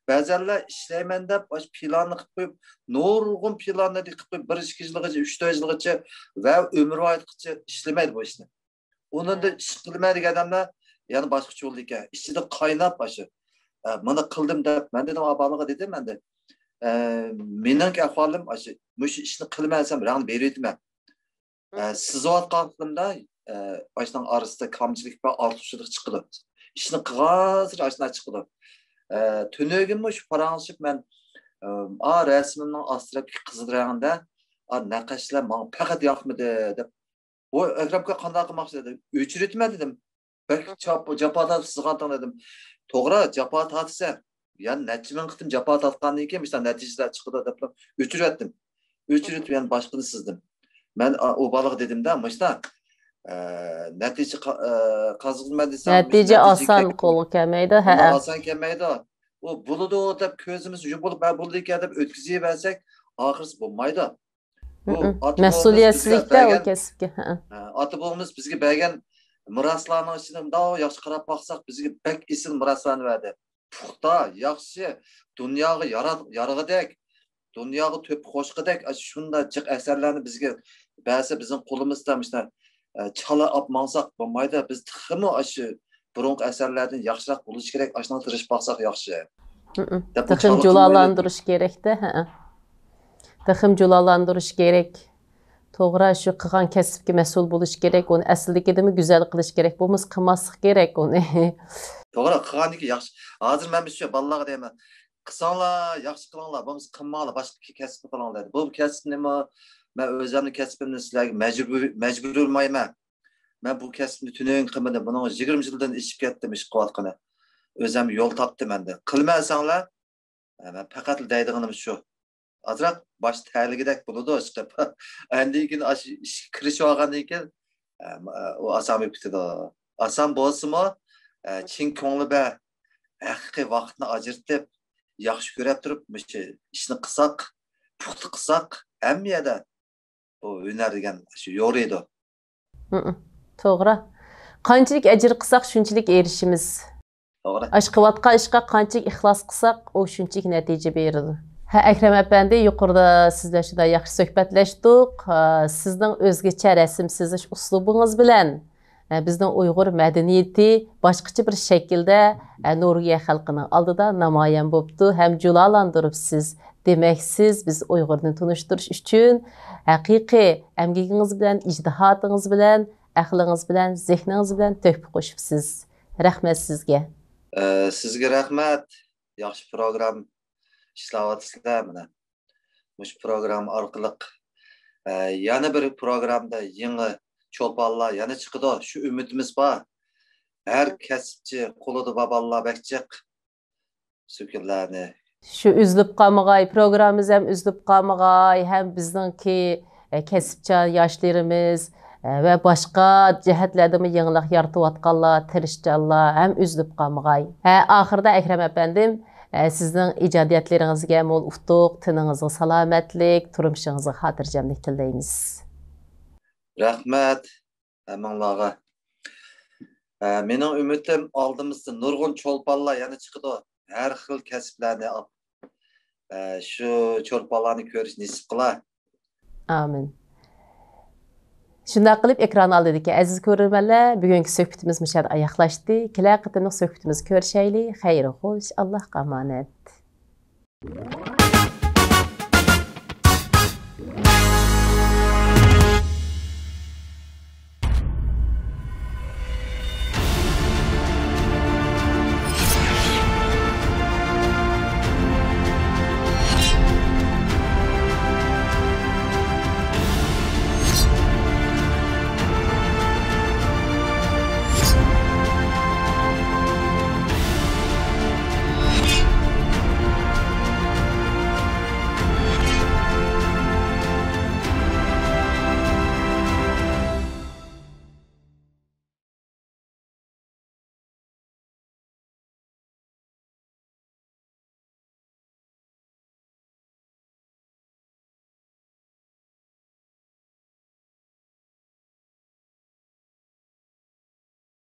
بەزەنلەر ئىشلەيمەن دەپ، ئاشۇ پىلاننى قىلىپ قويۇپ، نۇرغۇن پىلاننى قىلىپ قويۇپ، بىر ئىككى يىلغىچە، ئۈچ تۆت يىلغىچە ۋە ئۆمۈرۋايەتكىچە ئىشلىمەيدۇ بۇ ئىشنى. ئۇنىڭدا ئىش قىلىمەن دېگەن ئادەملەر يەنە باشقىچە بولىدىكەن. ئىچىدە قايناپ ئاشۇ، ئە، مانا قىلدىم دەپ، مەن دېدىم، ئا، بالىغا دېدىم ئەمدى. ئە، مېنىڭكى ئەھۋالىم ئاشۇ، مۇشۇ ئىشنى قىلىمەن دېسەم، رەڭنى بېرىۋېتىمەن. ئە، سىزىۋاتقانلىقىمدا، ئە، ئاشۇنىڭ ئارىسىدا كامچىلىك ۋە ئارتۇقچىلىق چىقىدۇ. ئىشنى قىلغانسېرى ئاشۇنداق چىقىدۇ. ئە، تۈنۈگۈنمۇ شۇ پاراڭلىشىپ مەن، ئە، ئا، رەسىمىمنىڭ ئاستى تەرەپتىكى قىزىل رەڭدە، ئا، نەقەشلەر ماڭا پەقەت ياقمىدى دەپ. ۋاي، ئەكرەمكا قانداق قىلماقچى دېدى. ئۆچۈرۈۋېتىمەن دېدىم. بەك جاپا تارتىپ سىزغانتىڭ دېدىم. توغرا، جاپا تارتىسەن. يەنە نەچچە مىڭ قېتىم جاپا تارتقاندىن كېيىن مۇشۇنداق نەتىجىلەر چىقىدۇ دەپلا ئۆچۈرۈۋەتتىم. ئۆچۈرۈۋېتىپ يەنە باشقىنى سىزدىم. مەن، ئا، ئۇ بالىغا دېدىمدە، مۇشۇنداق، ئە، نەتىجە قا-، ئە، قازىنىمەن دېسەڭ، نەتىجە ئاسان قولغا كەلمەيدۇ، ھە. ئاسان كەلمەيدۇ. ئۇ بولىدۇ دەپ كۆزىمىز يۇمۇلۇپ، ھە، بولىدىكەن دەپ ئۆتكۈزۈۋەرسەك، ئاخىرسى بولمايدۇ. بۇ مەسئۇلىيەتسىزلىكتە ئۇ كەسىپكە. ھە، ئاتا بوۋىمىز بىزگە بەرگەن مىراسلارنىڭ ئىچىدە مۇنداق ياخشى قاراپ باقساق، بىزگە بەك ئېسىل مىراسلارنى بەردى. پۇختا، ياخشى، دۇنياغا يارا-، يارىغۇدەك، دۇنياغا تۆھپە قوشقۇدەك، ئاشۇ شۇنداق جىق ئەسەرلەرنى بىزگە بەرسە، بىزنىڭ قولىمىزدا مۇشۇنداق، ئە، چالا ئاپ ماڭساق بولمايدۇ. بىز تېخىمۇ ئاشۇ بۇرۇنقى ئەسەرلەردىن ياخشىراق بولۇشى كېرەك، ئاشۇنىڭغا تىرىشىپ باقساق ياخشى. تېخىمۇ جۇلالاندۇرۇش كېرەكتە، ھە. تېخىمۇ جۇلالاندۇرۇش كېرەك. توغرا، شۇ قىلغان كەسىپكە مەسئۇل بولۇش كېرەك، ئۇنى ئەسلىدىكىدىنمۇ گۈزەل قىلىش كېرەك، بولمىسا قىلماسلىق كېرەك ئۇنى. توغرا، قىلغاندىكىن ياخشى. ھازىر مەن مۇشۇ بالىلارغا دەيمەن، قىلساڭلار ياخشى قىلىڭلار، بولمىسا قىلماڭلار، باشقا كەسىپنى قىلىڭلار دەيدۇ. بۇ كەسىپنىمۇ مەن ئۆزۈمنىڭ كەسپىمنى سىلەرگە مەجبۇر، مەجبۇرلىمايمەن. مەن بۇ كەسىپنى تۈنۈگۈن قىلمىدىم. بۇنىڭغا يىگىرمە يىلدىن ئېشىپ كەتتىم ئىش قىلىۋاتقىنى. ئۆزۈم يول تاپتىم ئەمدى. قىلمەن دېسەڭلار، مەن پەقەتلا دەيدىغىنىم شۇ. ئازراق باش تەلىگۈدەك بولىدۇ ئىشقىلىپ. ئاندىن كېيىن ئاشۇ ئىشقا كىرىشىۋالغاندىن كېيىن، ئۇ ئاسان بولۇپ كېتىدۇ. ئاسان بولسىمۇ، چىن كۆڭلى بىلەن ھەقىقىي ۋاقىتنى ئاجرىتىپ، ياخشى كۆرۈپ تۇرۇپ، مۇشۇ ئىشنى قىلساق، پۇختا قىلساق، ھەممە يەردە بۇ ھۈنەر دېگەن شۇ يورۇيدۇ. ھىم، توغرا. قانچىلىك ئەجىر قىلساق، شۇنچىلىك ئېرىشىمىز. توغرا. ئاشۇ قىلىۋاتقان ئىشقا قانچىلىك ئىخلاس قىلساق، ئۇ شۇنچىلىك نەتىجە بېرىدۇ. ھە، ئەكرەم ئەپەندى، يۇقىرىدا سىز بىلەن شۇنداق ياخشى سۆھبەتلەشتۇق. ھە، سىزنىڭ ئۆزگىچە رەسىم سىزىش ئۇسلۇبىڭىز بىلەن ئە، بىزنىڭ ئۇيغۇر مەدەنىيىتى باشقىچە بىر شەكىلدە، ئە، نورۋېگىيە خەلقىنىڭ ئالدىدا نامايان بوپتۇ ھەم جۇلالاندۇرۇپسىز. دېمەك، سىز بىز ئۇيغۇرنى تونۇشتۇرۇش ئۈچۈن ھەقىقىي ئەمگىكىڭىز بىلەن، ئىجتىھاتىڭىز بىلەن، ئەقلىڭىز بىلەن، زېھنىڭىز بىلەن تۆھپە قوشۇپسىز. رەھمەت سىزگە. ئە، سىزگە رەھمەت. ياخشى پروگرام ئىشلەۋاتىسىلەر مانا. مۇشۇ پروگرامما ئارقىلىق، ئە، يەنە بىر پروگرامدا يېڭى چولپانلار يەنە چىقىدۇ. شۇ ئۈمىدىمىز بار. ھەر كەسىپچى قولىدا بار بالىلار بەك جىق. شۇ كۈنلەرنى. شۇ ئۈزۈلۈپ قالمىغاي، پروگراممىمىز ھەم ئۈزۈلۈپ قالمىغاي، ھەم بىزنىڭكى، ئە، كەسىپچان ياشلىرىمىز، ئە، ۋە باشقا جەھەتلەردىمۇ يېڭىلىق يارىتىۋاتقانلار، تىرىشچانلار ھەم ئۈزۈلۈپ قالمىغاي. ھە، ئاخىرىدا ئەكرەم ئەپەندىم، ئە، سىزنىڭ ئىجادىيەتلىرىڭىزگە مول ئۇتۇق، تېنىڭىزغا سالامەتلىك، تۇرمۇشىڭىزغا خاتىرجەملىك تىلەيمىز. رەھمەت ھەممىڭلارغا. ئە، مېنىڭ ئۈمىدىم، ئالدىمىزدا نۇرغۇن چولپانلار يەنە چىقىدۇ. ھەر خىل كەسىپلەرنى ئاپ، ئە، شۇ چولپانلارنى كۆرۈش نېسىپ قىلا. ئامىن. شۇنداق قىلىپ، ئېكران ئالدىدىكى ئەزىز كۆرۈرمەنلەر، بۈگۈنكى سۆھبىتىمىز مۇشۇ يەردە ئاياغلاشتى. كېلەر قېتىملىق سۆھبىتىمىزدە كۆرۈشەيلى. خەير خوش، ئاللاھقا ئامانەت.